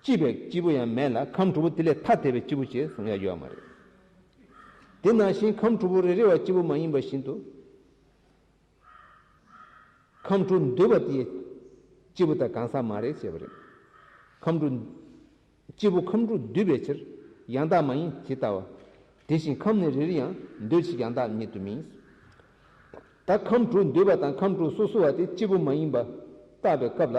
གཅིག་པའི་སྐྱེས་བུ་ཡང་མེད་ལ། ཁམས་དྲུག་པོ་དེ་ལས་ཐ་དད་པའི་སྐྱེས་བུ་ཞེས་གསུང་ཡ་ཡོད་མ་རེད། དེ་ནང་བཞིན་ཁམས་དྲུག་པོ་རེ་རེ་བ་སྐྱེས་བུ་མ་ཡིན་པ་བཞིན་དུ། ཁམས་དྲུག་འདུས་པ་དེ་སྐྱེས་བུ་དང་གང་ཟག་མ་རེད་ཅེས་པ་རེད། ཁམས་དྲུག་སྐྱེས་བུ་ཁམས་དྲུག་འདུས་པའི་ཕྱིར། ཡང་དག་མ་ཡིན་ཇི་ལྟ་བ། དེ་བཞིན་ཁམས་ནི་རེ་རེ་ཡང་། འདུས་ཕྱིར་ཡང་དག་ཉིད་དུ་མིན། ད་ཁམས་དྲུག་འདུས་པ་དང་ཁམས་དྲུག་སོ་སོ་བ་དེ་སྐྱེས་བུ་མ་ཡིན་པ་བརྟག་པའི་སྐབས་ལ།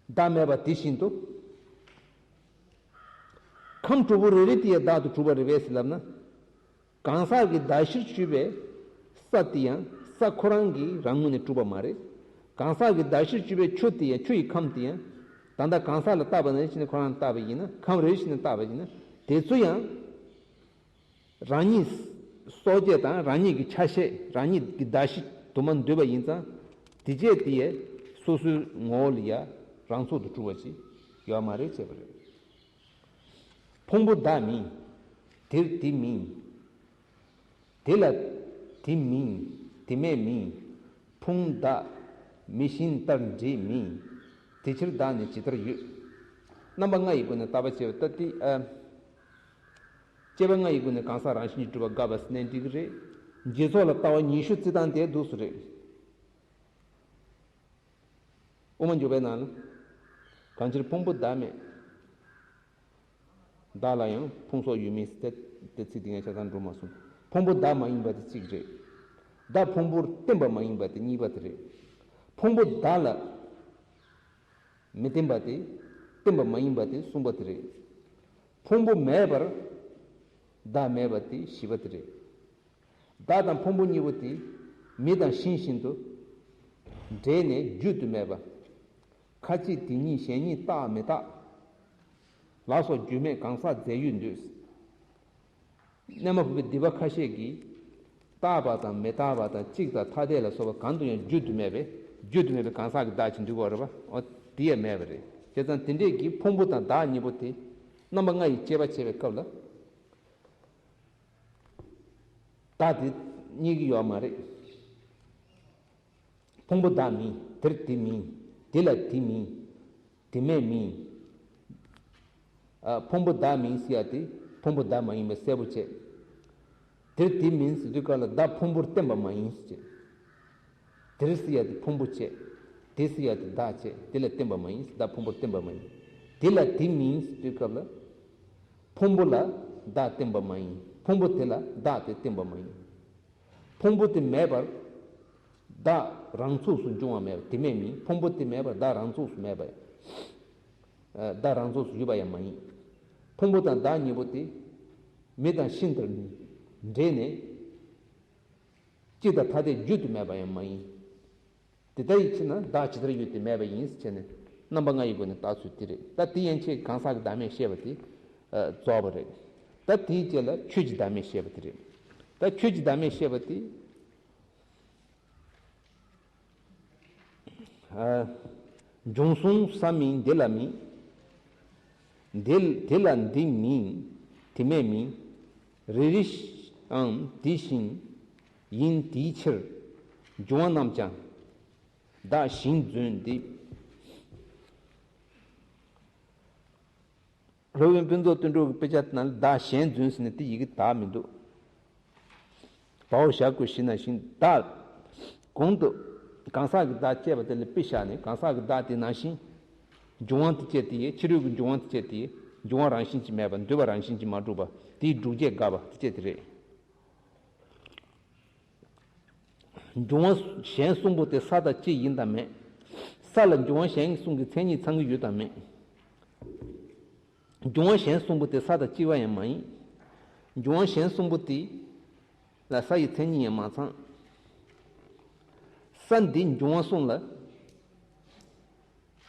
བདག་མེད་པ་དེ་བཞིན་དུ། ཁམས་དྲུག་པོ་རེ་རེ་དེ་ཡང་བདག་ཏུ་གྲུབ་པ་རེད་པས་ཟེར་ལབ་ན། གང་ཟག་གི་གདགས་གཞིར་གྱུར་པའི་ས་དེ་ཡང་ས་ཁོ་རང་གི་རང་ངོས་ནས་གྲུབ་པ་མ་རེད། གང་ཟག་གི་གདགས་གཞིར་གྱུར་པའི་ཆུ་དེ་ཡང་། ཆུ་ཡི་ཁམས་དེ་ཡང་། ད་ལྟ་གང་ཟག་ལ་བལྟས་པ་ནང་བཞིན་ཁོ་རང་ལ་བལྟས་པ་ཡིན་ན། ཁམས་རེ་རེ་བཞིན་བལྟས་པ་ཡིན་ན། དེ་ཚོ་ཡང་རང་ཉིད་སོ་སྐྱེ་དང་རང་ཉིད་ཀྱི་ཆ་ཤས། རང་ཉིད་ཀྱི་གདགས་གཞི་དུ་མ་འདུས་པ་ཡིན་ཙང་། དེ་བྱས་དེ་ཡང་སོ་སོའི་ངོ་བོ་ལ་ཡང་རང་ཚུགས་སུ་གྲུབ་པ་ཞིག་ཡོད་མ་རེད་ཅེས་པ་རེད། ཕུང་པོ་བདག་མིན། དེར་དེ་མིན། དེ་ལ་དེ་མིན། དེ་མེད་མིན། ཕུང་བདག་མི་ཤིན་ལྟར་འདྲེས་མིན། དེ་ཕྱིར་བདག་ནི་ཇི་ལྟར་ཡོད། རྣམ་པ་ལྔ་ཡི་སྒོ་ནས་བརྟག་པ་བྱས་པ་ལྟ་སྟེ། ཨ། དཔྱད་པ་ལྔ་ཡི་སྒོ་ནས་གང་ཟག་རང་བཞིན་གྱིས་གྲུབ་པ་དགག་པ་ཟེར་ནའང་འགྲིག་གི་རེད། འབྱེད་ཚོགས་ལ་ལྟ་བ་ཉི་ཤུ་རྩི་སྟངས་དེ་འདུག་སེ་རེད། དབུ་མ་འཇུག་པའི་ནང་ལ། གང་ཕྱིར་ཕུང་པོ་བདག་མེད། བདག་ལ་ཡང་ཕུང་སོགས་ཡོད་མིན་ཟེར་ཏེ། ཚིག་དེ་ངས་ཆ་ཚང་འགྲོ་མ་སོང་། ཕུང་པོ་བདག་མ་ཡིན་པ་དེ་གཅིག་རེད། བདག་ཕུང་པོར་བརྟེན་པ་མ་ཡིན་པ་དེ་གཉིས་པ་དེ་རེད། ཕུང་པོ་བདག་ལ་མི་བརྟེན་པ་དེ། བརྟེན་པ་མ་ཡིན་པ་དེ་གསུམ་པ་དེ་རེད། ཕུང་པོ་མེད་པར་བདག་མེད་པ་དེ་བཞི་པ་དེ་རེད། བདག་དང་ཕུང་པོ་གཉིས་པོ་དེ་མེ་དང་ཤིང་བཞིན་དུ་འདྲེས་ནས་བརྗོད་དུ་མེད་པ། ཁ་ཅིག་དེ་ཉིད་གཞན་ཉིད་བཏགས་མི་བཏགས་ལ་སོགས་རྒྱུས་མེད་གང་ཟག་རྫས་ཡོད་འདོད། རྣལ་མ་བུ་པའི་སྡིག་པ་ཁ་ཤས་ཀྱིས་བཏགས་པ་དང་མི་རྟག་པ་དང་གཅིག་དང་ཐ་དད་ལ་སོགས་པ་གང་དུ་ཡང་བརྗོད་དུ་མེད་པས། བརྗོད་དུ་མེད་པའི་གང་ཟག་གི་བདག་ཅིག་འདུག་གོ་རེད་པ། འོ་དེ་ཡང་མེད་པ་རེད། བྱས་ཙང་དེ་འདྲས་ཀྱི་ཕུང་པོ་དང་བདག་གཉིས་པོ་དེ་རྣམ་པ་ལྔ་ཡི་དཔྱད་པ་བྱེད་པའི་སྐབས་ལ། བདག་དེ་རྙེད་ཀྱི་ཡོད་མ་རེད། ཕུང་པོ་བདག་མིན། དེར་དེ་མིན། དེ་ལ་དེ་མིན། དེ་མེད་མིན། ཨ། ཕུང་པོ་བདག་མིན་ཟེར་ཡ་དེ་ཕུང་པོ་བདག་མ་ཡིན་པ་གསལ་པོ་བྱས། དེར་དེ་མིན་ཟེར་དུས་སྐབས་ལ་བདག་ཕུང་པོར་བརྟེན་པ་མ་ཡིན་ཟེར་བྱས། དེར་ཟེར་ཡ་དེ་ཕུང་པོ་བྱས། དེ་ཟེར་ཡ་དེ་བདག་བྱས། དེ་ལ་བརྟེན་པ་མ་ཡིན། བདག་ཕུང་པོར་བརྟེན་པ་མ་ཡིན། དེ་ལ་དེ་མིན་ཟེར་དུས་སྐབས་ལ། ཕུང་པོ་ལ་བདག་བརྟེན་པ་མ་ཡིན། ཕུང་པོ་དེ་ལ་བདག་དེ་བརྟེན་པ་མ་ཡིན། ཕུང་པོ་དེ་མེད་པར་བདག་རང་ཚུགས་སུ་འབྱུང་བ་མེད་པ་དེ་མེད་མིན། ཕུང་པོ་དེ་མེད་པར་བདག་རང་ཚུགས་སུ་མེད་པ། ཨ། བདག་རང་ཚུགས་སུ་ཡོད་པ་ཡང་མ་ཡིན། ཕུང་པོ་དང་བདག་གཉིས་པོ་དེ་མེ་དང་ཤིང་ལྟར་འདྲེས་ནས་གཅིག་དང་ཐ་དད་བརྗོད་དུ་མེད་པ་ཡང་མ་ཡིན། དེ་ལྟ་ཡི་ཕྱིར་ན་བདག་ཇི་ལྟར་ཡོད་དེ་མེད་པ་ཡིན་ཟེར་བྱས་ནས་རྣམ་པ་ལྔ་ཡི་སྒོ་ནས་བརྟག་ཚུལ་དེ་རེད། ད་དེ་ཡན་ཆད་གང་ཟག་གི་བདག་མེད་བཤད་པ་དེ། ཨ། རྫོགས་པ་རེད། ད་དེའི་རྗེས་ལ་ཆོས་ཀྱི་བདག་མེད་བཤད་པ་དེ་རེད། ད་ཆོས་ཀྱི་བདག་མེད་བཤད་པ་དེ། ཨ། འབྱུང་གསུམ་ས་མིན་འདི་ལ་མིན། འདི་དེ་ལ་འདི་མིན། དེ་མེད་མིན། རེ་རེའང་དེ་བཞིན་ཡིན་དེའི་ཕྱིར། འབྱུང་བ་རྣམས་ཀྱང་བདག་གཞན་རྫུན་ཏེ། སློབ་དཔོན་ཕུན་ཚོགས་དོན་གྲུབ་ཀྱི་དཔེ་ཆ་ནང་ལ་བདག་གཞན་རྫུན་ཟེར་ནས་དེ་ཡི་གེ་དག་མི་འདུག་བའོ་ཞྭ་གུ་བཞི་ན་བཞིན་བདག། གོང་དུ་གང་ཟག་གི་བདག་ཅེས་པ་དེ་ལ་དཔེ་བཞག་ནས། གང་ཟག་གི་བདག་དེ་ནང་བཞིན་འབྱུང་བ་དེ་བཅད་དེ། ཕྱི་རོལ་གྱི་འབྱུང་བ་དེ་བཅད་དེ། འབྱུང་བ་རང་བཞིན་གྱིས་མེད་པ། འདུས་པ་རང་བཞིན་གྱིས་མ་གྲུབ་པ། དེའི་སྒྲུབ་བྱེད་དགག་པ་དེ་བཅད་དེ་རེད། འབྱུང་བ་གཞན་གསུམ་པོ་དེ་ས་དང་ལྕེ་ཡིན་དང་མེད། ས་ལ་འབྱུང་བ་གཞན་གསུམ་གྱི་མཚན་ཉིད་ཚང་གི་ཡོད་དང་མེད། འབྱུང་བ་གཞན་གསུམ་པོ་དེ་ས་དང་ལྕི་བ་ཡང་མ་ཡིན། འབྱུང་བ་གཞན་གསུམ་པོ་དེ་ལ་ས་ཡི་མཚན་ཉིད་ཡང་མ་ཚང་། ས་འདི་འབྱུང་བ་གསུམ་ལ་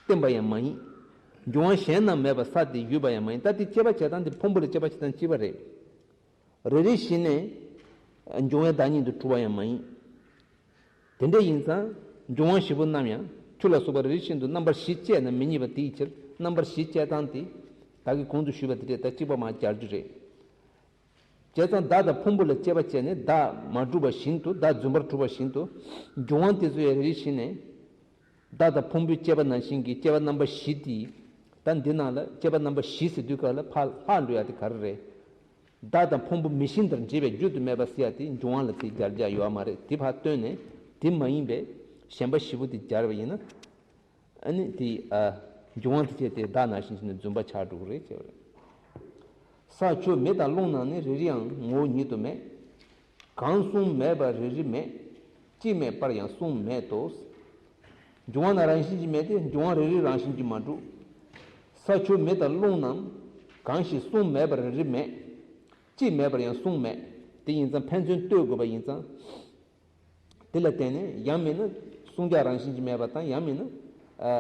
བརྟེན་པ་ཡང་མ་ཡིན། འབྱུང་བ་གཞན་རྣམས་མེད་པར་ས་དེ་ཡོད་པ་ཡང་མ་ཡིན། ད་དེ་དཔྱད་པ་བྱེད་སྟངས་དེ་ཕུང་པོ་ལ་དཔྱད་པ་བྱེད་སྟངས་གཅིག་པ་རེད། རེ་རེ་བཞིན་ནས་འབྱུང་བའི་བདག་ཉིད་དུ་གྲུབ་པ་ཡང་མ་ཡིན། དེ་འདྲ་ཡིན་ཙང་འབྱུང་བ་བཞི་པོ་རྣམས་ཡང་ཆུ་ལ་སོགས་པ་རེ་རེ་བཞིན་དུ་རྣམ་པ་བཞི་དཔྱད་ན་མི་རྙེད་པ་དེའི་ཕྱིར། རྣམ་པ་བཞི་དཔྱད་སྟངས་དེ་ད་གིན་གོང་དུ་ཞུས་པ་དེ་འདྲས་ད་གཅིག་པ་མར་སྦྱར་རྒྱུ་རེད། བྱས་ཙང་བདག་དང་ཕུང་པོ་ལ་དཔྱད་པ་བྱས་ནས་བདག་མ་གྲུབ་པ་བཞིན་དུ། བདག་རྫུན་པར་གྲུབ་པ་བཞིན་དུ། འབྱུང་བ་དེ་ཚོ་ཡང་རེ་རེ་བཞིན་ནས་བདག་དང་ཕུང་པོའི་དཔྱད་པ་ནང་བཞིན་གྱི་དཔྱད་པ་རྣམ་པ་བཞི་དེ། ད་འདི་ནང་ལ་དཔྱད་པ་རྣམ་པ་བཞི་ཟེར་དུས་སྐབས་ལ་ཕར་ལྷག་འགྲོ་ཡ་དེ་ག་རེ་རེད། བདག་དང་ཕུང་པོ་མི་ཤིན་ཏུར་འདྲེས་པའི་རྒྱུ་དུ་མེད་པ་ཟེར་ཡ་དེ་འབྱུང་བ་ལ་དེ་སྦྱར་རྒྱུ་ཡོད་མ་རེད། དེ་ཕར་བཏོན་ནས་དེ་མ་ཡིན་པའི་གཞན་པ་བཞི་པོ་དེ་སྦྱར་བ་ཡིན་ན། ཨ་ནི་དེ་ཨ་འབྱུང་བ་དེ་བྱས་ཏེ་བདག་ནང་བཞིན་བྱས་ནས་རྫུན་པ་ཆགས་འགྲོ་གི་རེད་ཅེས་པ་རེད། ས་ཆུ་མེ་དང་རླུང་རྣམས་ནི། རེ་རེ་ཡང་ངོ་བོ་ཉིད་དུ་མེད། གང་གསུམ་མེད་པར་རེ་རེ་མེད། གཅིག་མེད་པར་ཡང་གསུམ་མེད་དོ། འབྱུང་བ་ནི་རང་བཞིན་གྱིས་མེད་དེ། འབྱུང་བ་རེ་རེ་རང་བཞིན་གྱིས་མ་གྲུབ། ས་ཆུ་མེ་དང་རླུང་རྣམས། གང་ཞིག་གསུམ་མེད་པར་རེ་རེ་མེད། གཅིག་མེད་པར་ཡང་གསུམ་མེད། དེ་ཡིན་ཙང་ཕན་ཚུན་ལྟོས་དགོས་པ་ཡིན་ཙང་། དེ་ལ་བརྟེན་ནས་ཡང་མིན་ན་གསུམ་ཀ་རང་བཞིན་གྱིས་མེད་པ་དང་། ཡང་མིན་ན་ཨ་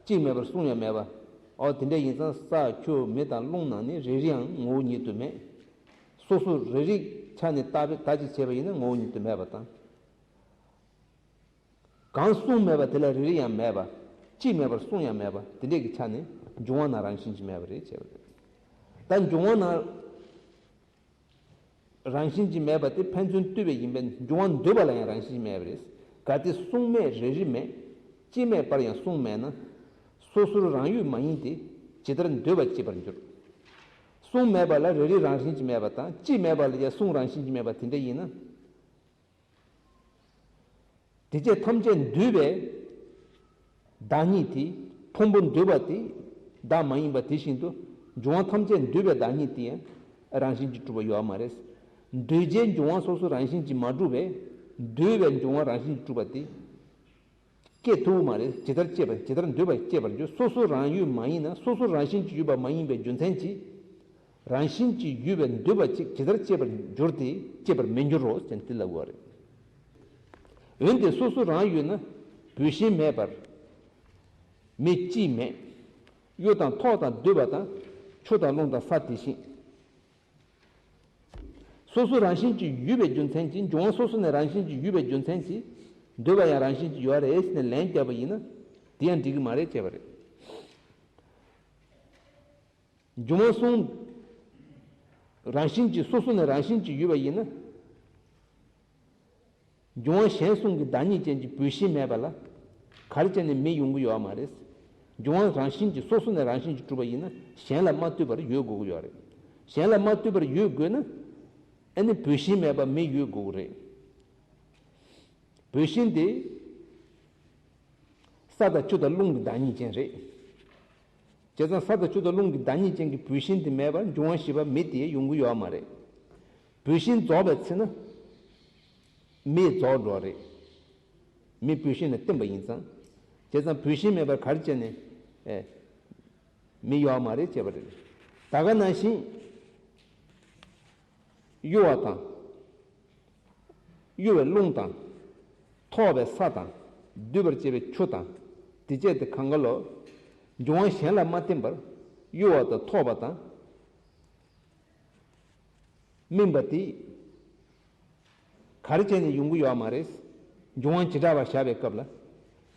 གཅིག་མེད་པར་གསུམ་ཡང་མེད་པ། ཨོ་དེ་འདྲ་ཡིན་ཙང་ས་ཆུ་མེ་དང་རླུང་རྣམས་ནི། རེ་རེའང་ངོ་བོ་ཉིད་དུ་མེད། སོ་སོ་རེ་རེའི་ཆ་ནས་བརྟག་པའི་བརྟག་དཔྱད་བྱས་པ་ཡིན་ན་ངོ་བོ་ཉིད་དུ་མེད་པ་དང་། གང་གསུམ་མེད་པ་དེ་ལ་རེ་རེ་ཡང་མེད་པ། གཅིག་མེད་པར་གསུམ་ཡང་མེད་པ། དེ་འདྲས་ཀྱི་ཆ་ནས་འབྱུང་བ་ནི་རང་བཞིན་གྱིས་མེད་པ་རེད་ཅེས་པ་རེད། ད་འབྱུང་བ་ནི་རང་བཞིན་གྱིས་མེད་པ་དེ་ཕན་ཚུན་ལྟོས་པའི་ཡིན་པས་འབྱུང་བ་འདོད་པ་ལ་ཡང་རང་བཞིན་གྱིས་མེད་པ་རེད། གལ་ཏེ་གསུམ་མེད་རེ་རེ་མེད། གཅིག་མེད་པར་ཡང་གསུམ་མེད་ན། སོ་སོར་རང་ཡོད་མ་ཡིན་ཏེ། ཇི་ལྟར་འདོད་པ་སྐྱེད་པར་འགྱུར། གསུམ་མེད་པ་ལ་རེ་རེ་རང་བཞིན་གྱིས་མེད་པ་དང་། གཅིག་མེད་པ་ལ་ཡང་གསུམ་རང་བཞིན་གྱིས་མེད་པ་དེ་འདྲ་ཡིན་ན། དེ་བཅས་ཐམས་ཅད་འདུས་པའི་བདག་ཉིད་དེ། ཕུང་པོ་འདུས་པ་དེ་བདག་མ་ཡིན་པ་དེ་བཞིན་དུ། འབྱུང་བ་ཐམས་ཅད་འདུས་པའི་བདག་ཉིད་དེ་ཡང་རང་བཞིན་གྱིས་གྲུབ་པ་ཡོད་མ་རེད། འདུས་བྱས་འབྱུང་བ་སོ་སོ་རང་བཞིན་གྱིས་མ་གྲུབ་པས། འདུས་པའི་འབྱུང་བ་རང་བཞིན་གྱིས་གྲུབ་པ་དེ་སྐྱེ་ཐུབ་མ་རེད། ཇི་ལྟར་སྐྱེས་པ། ཇི་ལྟར་འདོད་པ་སྐྱེད་པར་འགྱུར། སོ་སོ་རང་ཡོད་མ་ཡིན་ན། སོ་སོ་རང་བཞིན་གྱིས་ཡོད་པ་མ་ཡིན་པའི་རྒྱུ་མཚན་གྱིས། རང་བཞིན་གྱིས་ཡོད་པའི་འདོད་པ་གཅིག་ཇི་ལྟར་སྐྱེད་པར་འགྱུར་ཏེ། སྐྱེད་པར་མི་འགྱུར་རོ་ཞེས་དེ་ལབ་པ་རེད། འོན་ཏེ་སོ་སོ་རང་ཡོད་ན་བུད་ཤིང་མེད་པར་མི་གཅིག་མེད། གཡུ་དང་ཐོག་དང་འདུས་པ་དང་། ཆུ་དང་རླུང་དང་ས་དེ་བཞིན། སོ་སོ་རང་བཞིན་གྱིས་ཡོད་པའི་རྒྱུ་མཚན་གྱིས། འབྱུང་བ་སོ་སོ་ནས་རང་བཞིན་གྱིས་ཡོད་པའི་རྒྱུ་མཚན་གྱིས། འདུས་པ་ཡང་རང་བཞིན་གྱིས་ཡོད་རེད་ཟེར་ནས་ལན་བརྒྱབ་པ་ཡིན་ན། དེ་ཡང་འགྲིག་གི་མ་རེད་ཅེས་པ་རེད། འབྱུང་བ་གསུམ་རང་བཞིན་གྱིས། སོ་སོ་ནས་རང་བཞིན་གྱིས་ཡོད་པ་ཡིན་ན། འབྱུང་བ་གཞན་གསུམ་གྱི་བདག་ཉིད་ཅན་གྱི་བུད་ཤིང་མེད་པ་ལ། ག་རེ་བྱས་ནས་མི་ཡོང་གི་ཡོད་མ་རེད། འབྱུང་བ་རང་བཞིན་གྱིས། སོ་སོ་ནས་རང་བཞིན་གྱིས་གྲུབ་པ་ཡིན་ན། གཞན་ལ་མ་ལྟོས་པར་ཡོད་དགོས་ཀྱི་ཡོད་རེད། གཞན་ལ་མ་ལྟོས་པར་ཡོད་དགོས་ན། ཨ་ནི་བུད་ཤིང་མེད་པ་མི་ཡོད་དགོས་ཀྱི་རེད། བུད་ཤིང་དེ་ས་དང་ཆུ་དང་རླུང་གི་བདག་ཉིད་ཅན་རེད། བྱས་ཙང་ས་དང་ཆུ་དང་རླུང་གི་བདག་ཉིད་ཅན་གྱི་བུད་ཤིང་དེ་མེད་པར་འབྱུང་བ་བཞི་པ་མི་དེ་ཡོང་གི་ཡོད་མ་རེད། བུད་ཤིང་རྫོགས་པའི་ཚེ་ན་མི་རྫོགས་འགྲོ་བ་རེད། མི་བུད་ཤིང་ལ་བརྟེན་པ་ཡིན་ཙང་། བྱས་ཙང་བུད་ཤིང་མེད་པར་ག་རེ་བྱས་ནས་ཨེ་མི་ཡོད་མ་རེད་ཅེས་པ་རེད། ད་ག་ནང་བཞིན་གཡོ་བ་དང་། གཡོ་བའི་རླུང་དང་། ཐོགས་པའི་ས་དང་། འདུས་པར་བྱེད་པའི་ཆུ་དང་། དེ་བཅས་དེ་གང་ག་ལོ། འབྱུང་བ་གཞན་ལ་མ་བརྟེན་པར་གཡོ་བ་དང་ཐོགས་པ་དང་། སྨིན་པ་དེ་ག་རེ་བྱས་ནས་ཡོང་གི་ཡོད་མ་རེད། འབྱུང་བ་བྱེ་བྲག་པ་བཞག་པའི་སྐབས་ལ།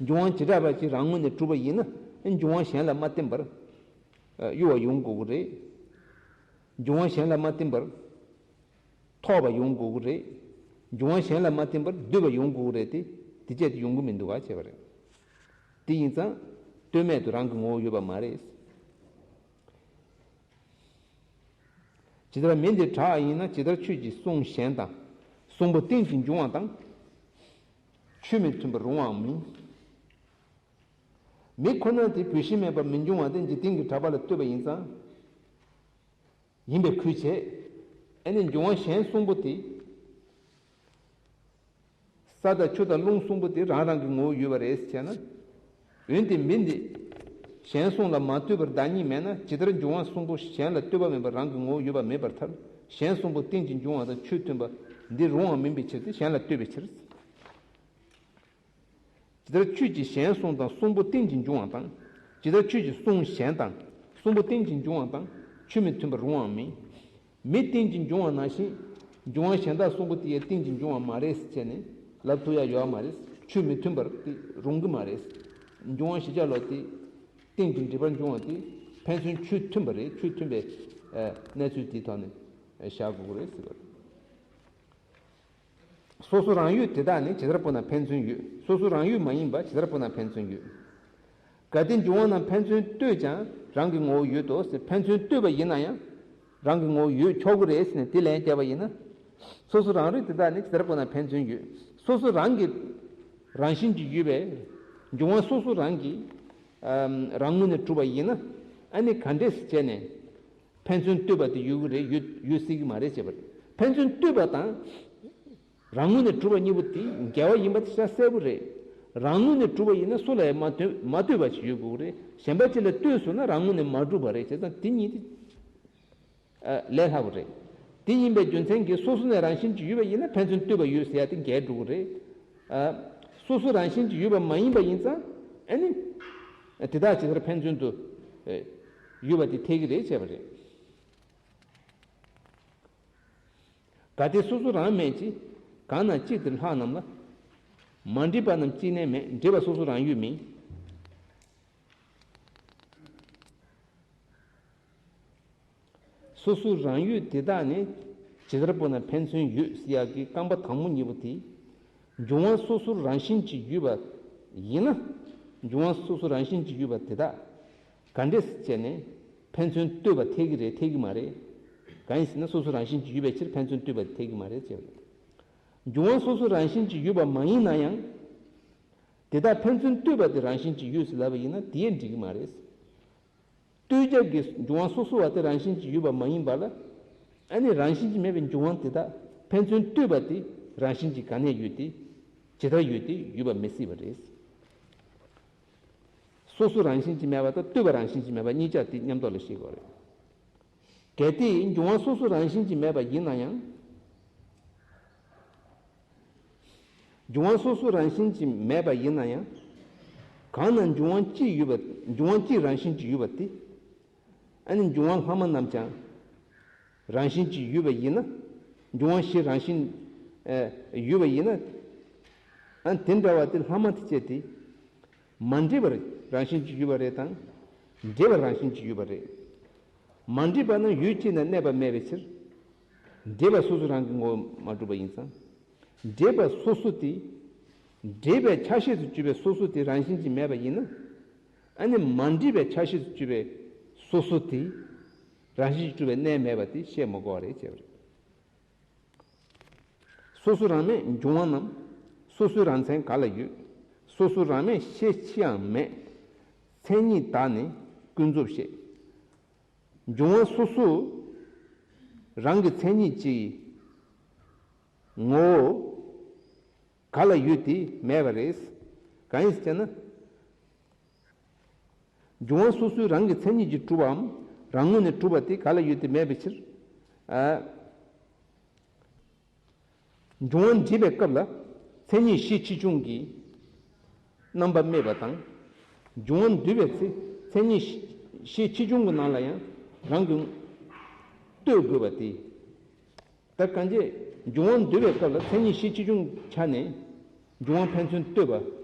འབྱུང་བ་བྱེ་བྲག་པ་ཅིག་རང་ངོས་ནས་གྲུབ་པ་ཡིན་ན། འབྱུང་བ་གཞན་ལ་མ་བརྟེན་པར་གཡོ་བ་ཡོང་དགོས་ཀྱི་རེད། འབྱུང་བ་གཞན་ལ་མ་བརྟེན་པར་ཐོགས་པ་ཡོང་དགོས་ཀྱི་རེད། འབྱུང་བ་གཞན་ལ་མ་བརྟེན་པར་འདུས་པ་ཡོང་དགོས་ཀྱི་རེད་དེ། དེ་བྱས་ཏེ་ཡོང་གི་མི་འདུག་ག་བྱས་པ་རེད། དེ་ཡིན་ཙང་ལྟོས་མེད་དུ་རང་གི་ངོ་བོ་ཡོད་པ་མ་རེད། ཇི་ལྟར་མེ་འདི་གྲགས་ཡིན་ན། ཇི་ལྟར་ཆོས་ཀྱི་གསུང་གཞན་དང་། གསུང་པོ་སྟེང་དུ་འབྱུང་བ་དང་། ཆོས་མི་མཐུན་པར་རུང་བའང་མིན། མེ་ཁོ་ན་དེ་བུད་ཤིང་མེད་པར་མི་འབྱུང་བ་དེ་འཇིག་རྟེན་གྱི་གྲགས་པ་ལ་ལྟོས་པ་ཡིན་ཙང་། ཡིན་པའི་ཁུལ་བྱས། ཨ་ནི་འབྱུང་བ་གཞན་གསུམ་པོ་དེ། ས་དང་ཆུ་དང་རླུང་གསུམ་པོ་དེ་རང་རང་གི་ངོ་བོ་ཡོད་པ་རེད་ཟེར་བྱས་ན། འོན་ཏེ་མེ་འདི་ གཞན་གསུམ་ལ་མ་ལྟོས་པར་བདག་ཉིད་མེད་ན། ཇི་ལྟར་འབྱུང་བ་གསུམ་པོ་གཞན་ལ་ལྟོས་པ་མེད་པར་རང་གི་ངོ་བོ་ཡོད་པ་མེད་པར་ཐལ། གཞན་གསུམ་པོ་རྟེན་ཅིང་འབྱུང་བ་དང་ཆོས་མཐུན་པ་འདི་རུང་བ་མིན་པའི་ཕྱིར་ཏེ། གཞན་ལ་ལྟོས་པའི་ཕྱིར། ཇི་ལྟར་ཆོས་ཀྱི་གཞན་གསུམ་དང་གསུམ་པོ་རྟེན་ཅིང་འབྱུང་བ་དང་། ཇི་ལྟར་ཆོས་ཀྱི་གསུམ་གཞན་དང་གསུམ་པོ་རྟེན་ཅིང་འབྱུང་བ་དང་ཆོས་མི་མཐུན་པར་རུང་བའང་མིན། མི་རྟེན་ཅིང་འབྱུང་བ་ནང་བཞིན་འབྱུང་བ་གཞན་དག་གསུམ་པོ་དེ་ཡང་རྟེན་ཅིང་འབྱུང་བ་མ་རེད་ཟེར་བྱས་ནས་ལབ་ཐུབ་ཡ་ཡོད་མ་རེད། ཆོས་མི་མཐུན་པར་དེ་རུང་གི་མ་རེད། འབྱུང་བ་བཞི་ཆ་ལོ་དེ་རྟེན་ཅིང་འབྲེལ་པར་འབྱུང་བ་དེ་ཕན་ཚུན་ཆོས་མཐུན་པ་རེད། ཆོས་མཐུན་པའི་ཨ་གནས་ཚུལ་དེའི་ཐོག་ནས་བཞག་དགོས་ཀྱི་རེད་ཟེར་བ་རེད། སོ་སོ་རང་ཡུལ་དེ་དག་ནི་ཇི་ལྟར་སྤོ་ན་ཕན་ཚུན་ཡོད། སོ་སོ་རང་ཡུལ་མ་ཡིན་པ་ཇི་ལྟར་སྤོ་ན་ཕན་ཚུན་ཡོད། གལ་ཏེ་འབྱུང་བ་རྣམས་ཕན་ཚུན་ལྟོས་ཀྱང་རང་གི་ངོ་བོ་ཡོད་དོ་ཟེར། ཕན་ཚུན་ལྟོས་པ་ཡིན་ན་ཡང་རང་གི་ངོ་བོ་ཡོད་ཆོག་གི་རེད་ཟེར་ནས་དེ་ལན་བརྒྱབ་པ་ཡིན་ན། སོ་སོ་རང་རིག་དེ་དག་ནི་ཇི་ལྟར་སྤོ་ན་ཕན་ཚུན་ཡོད། སོ་སོ་རང་གི་རང་བཞིན་གྱིས་ཡོད་པའི་འབྱུང་བ་སོ་སོ་རང་གི་ཨམ་རང་ངོས་ནས་གྲུབ་པ་ཡིན་ན། ཨ་ནི་ག་འདྲས་བྱས་ནས། ཕན་ཚུན་ལྟོས་པ་དེ་ཡོད་ཀྱི་རེད། ཡོད་ཡོད་སྲིད་ཀྱི་མ་རེད་ཅེས་པ་རེད། ཕན་ཚུན་ལྟོས་པ་དང་རང་ངོས་ནས་གྲུབ་པ་གཉིས་པོ་དེ་འགལ་བ་ཡིན་པ་དེ་ཤ་གསལ་པོ་རེད། རང་ངོས་ནས་གྲུབ་པ་ཡིན་ན་སུ་ལ་ཡང་མ་ལྟོས་མ་ལྟོས་པ་ཞིག་ཡོད་དགོས་ཀྱི་རེད། གཞན་པ་ཅིག་ལ་ལྟོས་སོང་ན་རང་ངོས་ནས་མ་གྲུབ་པ་རེད། བྱས་ཙང་དེ་གཉིས་དེ་ཨ་ལས་སླ་པོ་རེད། དེ་ཡིན་པའི་རྒྱུ་མཚན་གྱིས་སོ་སོ་ནས་རང་བཞིན་གྱིས་ཡོད་པ་ཡིན་ན་ཕན་ཚུན་ལྟོས་པ་ཡོད་ཟེར་ཡ་དེ་འགལ་འགྲོ་གི་རེད། ཨ་སོ་སོ་རང་བཞིན་གྱིས་ཡོད་པ་མ་ཡིན་པ་ཡིན་ཙང་ཨ་ནི་དེ་དག་ཇི་ལྟར་ཕན་ཚུན་དུ་ཨེ་ཡོད་པ་དེ་འཐད་ཀྱི་རེད་བྱས་པ་རེད། གལ་ཏེ་སོ་སོ་རང་མེད་ཅེས། གང་ན་ཅི་སྟེ་ལྷག་རྣམས་ལ། མ་འདྲེས་པ་རྣམས་ཅི་ནས་མེད། འདྲེས་པ་སོ་སོ་རང་ཡུལ་མིན། སོ་སོ་རང་ཡུལ་དེ་དག་ནི་ཇི་ལྟར་སྤོ་ན་ཕན་ཚུན་ཡོད་ཟེར་ཡག་གི་རྐང་པ་དང་པོ་གཉིས་པོ་དེ། འབྱུང་བ་སོ་སོ་རང་བཞིན་གྱིས་ཡོད་པ་ཡིན་ན། འབྱུང་བ་སོ་སོ་རང་བཞིན་གྱིས་ཡོད་པ་དེ་དག་ག་འདྲས་བྱས་ནས་ཕན་ཚུན་ལྟོས་པ་འཐད་ཀྱི་རེད་འཐད་ཀྱི་མ་རེད། གང་ཡིན་ཟེར་ན་སོ་སོ་རང་བཞིན་གྱིས་ཡོད་པའི་ཕྱིར་ཕན་ཚུན་ལྟོས་པ་འཐད་ཀྱི་མ་རེད་ཅེས་པ་རེད། འབྱུང་བ་སོ་སོ་རང་བཞིན་གྱིས་ཡོད་པ་མ་ཡིན་ན་ཡང་། དེ་དག་ཕན་ཚུན་ལྟོས་པ་དེ་རང་བཞིན་གྱིས་ཡོད་ཟེར་ལབ་པ་ཡིན་ན་དེ་ཡང་འགྲིག་གི་མ་རེད། ལྟོས་བྱ་གི་འབྱུང་བ་སོ་སོ་བ་དེ་རང་བཞིན་གྱིས་ཡོད་པ་མ་ཡིན་པ་ལ། ཨ་ནི་རང་བཞིན་གྱིས་མེད་པའི་འབྱུང་བ་དེ་དག་ཕན་ཚུན་ལྟོས་པ་དེ་རང་བཞིན་གྱིས་ག་ནས་ཡོད་དེ། ཇི་ལྟར་ཡོད་དེ་ཡོད་པ་མི་སྲིད་པ་རེད། སོ་སོ་རང་བཞིན་གྱིས་མེད་པ་དང་ལྟོས་པ་རང་བཞིན་གྱིས་མེད་པ་གཉིས་ཆ་དེ་མཉམ་དུ་ལ་ཤེས་དགོས་རེད། གལ་ཏེ་འབྱུང་བ་སོ་སོ་རང་བཞིན་གྱིས་མེད་པ་ཡིན་ན་ཡང་། འབྱུང་བ་སོ་སོ་རང་བཞིན་གྱིས་མེད་པ་ཡིན་ན་ཡང་། གང་ན་འབྱུང་བ་གཅིག་ཡོད་པ། འབྱུང་བ་གཅིག་རང་བཞིན་གྱིས་ཡོད་པ་དེ། ཨ་ནི་འབྱུང་བ་ལྷག་མ་རྣམས་ཀྱང་རང་བཞིན་གྱིས་ཡོད་པ་ཡིན་ན། འབྱུང་བ་བཞི་རང་བཞིན་ཨེ་ཡོད་པ་ཡིན་ན། ཨ་དེ་འདྲ་བ་དེ་ལྷག་མ་དེ་བྱས་ཏེ། མ་འདྲེས་པར་རང་བཞིན་གྱིས་ཡོད་པ་རེད་དང་། འདྲེས་པ་རང་བཞིན་གྱིས་ཡོད་པ་རེད། མ་འདྲེས་པ་ན་ཡུལ་གཅིག་ན་གནས་པ་མེད་པའི་ཕྱིར། འདྲེས་པ་སོ་སོ་རང་གི་ངོ་བོ་མ་གྲུབ་པ་ཡིན་ཙང་། འདྲེས་པ་སོ་སོ་དེ། འདྲེས་པའི་ཆ་ཤས་སུ་གྱུར་པའི་སོ་སོ་དེ་རང་བཞིན་གྱིས་མེད་པ་ཡིན་ན། ཨ་ནི་མ་འདྲེས་པའི་ཆ་ཤས་སུ་གྱུར་པའི་སོ་སོ་དེ། རང་བཞིན་གྱིས་གྲུབ་པའི་གནས་མེད་པ་དེ་བཤད་མི་དགོས་པ་རེད་ཅེས་པ་རེད། སོ་སོ་རང་མེད་འབྱུང་བ་རྣམས། སོ་སོའི་རང་མཚན་ག་ལ་ཡོད། སོ་སོ་རང་མེད་ཤེས་ཅི་ཡང་མེད། མཚན་ཉིད་དག་ནི་ཀུན་རྫོབ་བཤད། འབྱུང་བ་སོ་སོ་རང་གི་མཚན་ཉིད་ཀྱི་ངོ་བོ་ག་ལ་ཡོད་དེ་མེད་པ་རེད། གང་ཡིན་ཟེར་ན། འབྱུང་བ་སོ་སོའི་རང་གི་མཚན་ཉིད་ཀྱིས་གྲུབ་པའམ་རང་ངོས་ནས་གྲུབ་པ་དེ་ག་ལ་ཡོད་དེ་མེད་པའི་ཕྱིར། ཨ། འབྱུང་བ་འདྲེས་པའི་སྐབས་ལ་མཚན་ཉིད་ཤེས་ཆེ་ཆུང་གི་རྣམ་པ་སྨྲས་པ་དང་། འབྱུང་བ་འདུས་པའི་ཚེ་མཚན་ཉིད་ཤེས་ཆེ་ཆུང་གི་ནང་ལ་ཡང་རང་གི་ལྟོས་དགོས་པ་དེ། ད་གང་ཅི། འབྱུང་བ་འདུས་པའི་སྐབས་ལ་མཚན་ཉིད་ཤེས་ཆེ་ཆུང་ཆ་ནས་འབྱུང་བ་ཕན་ཚུན་ལྟོས་པ་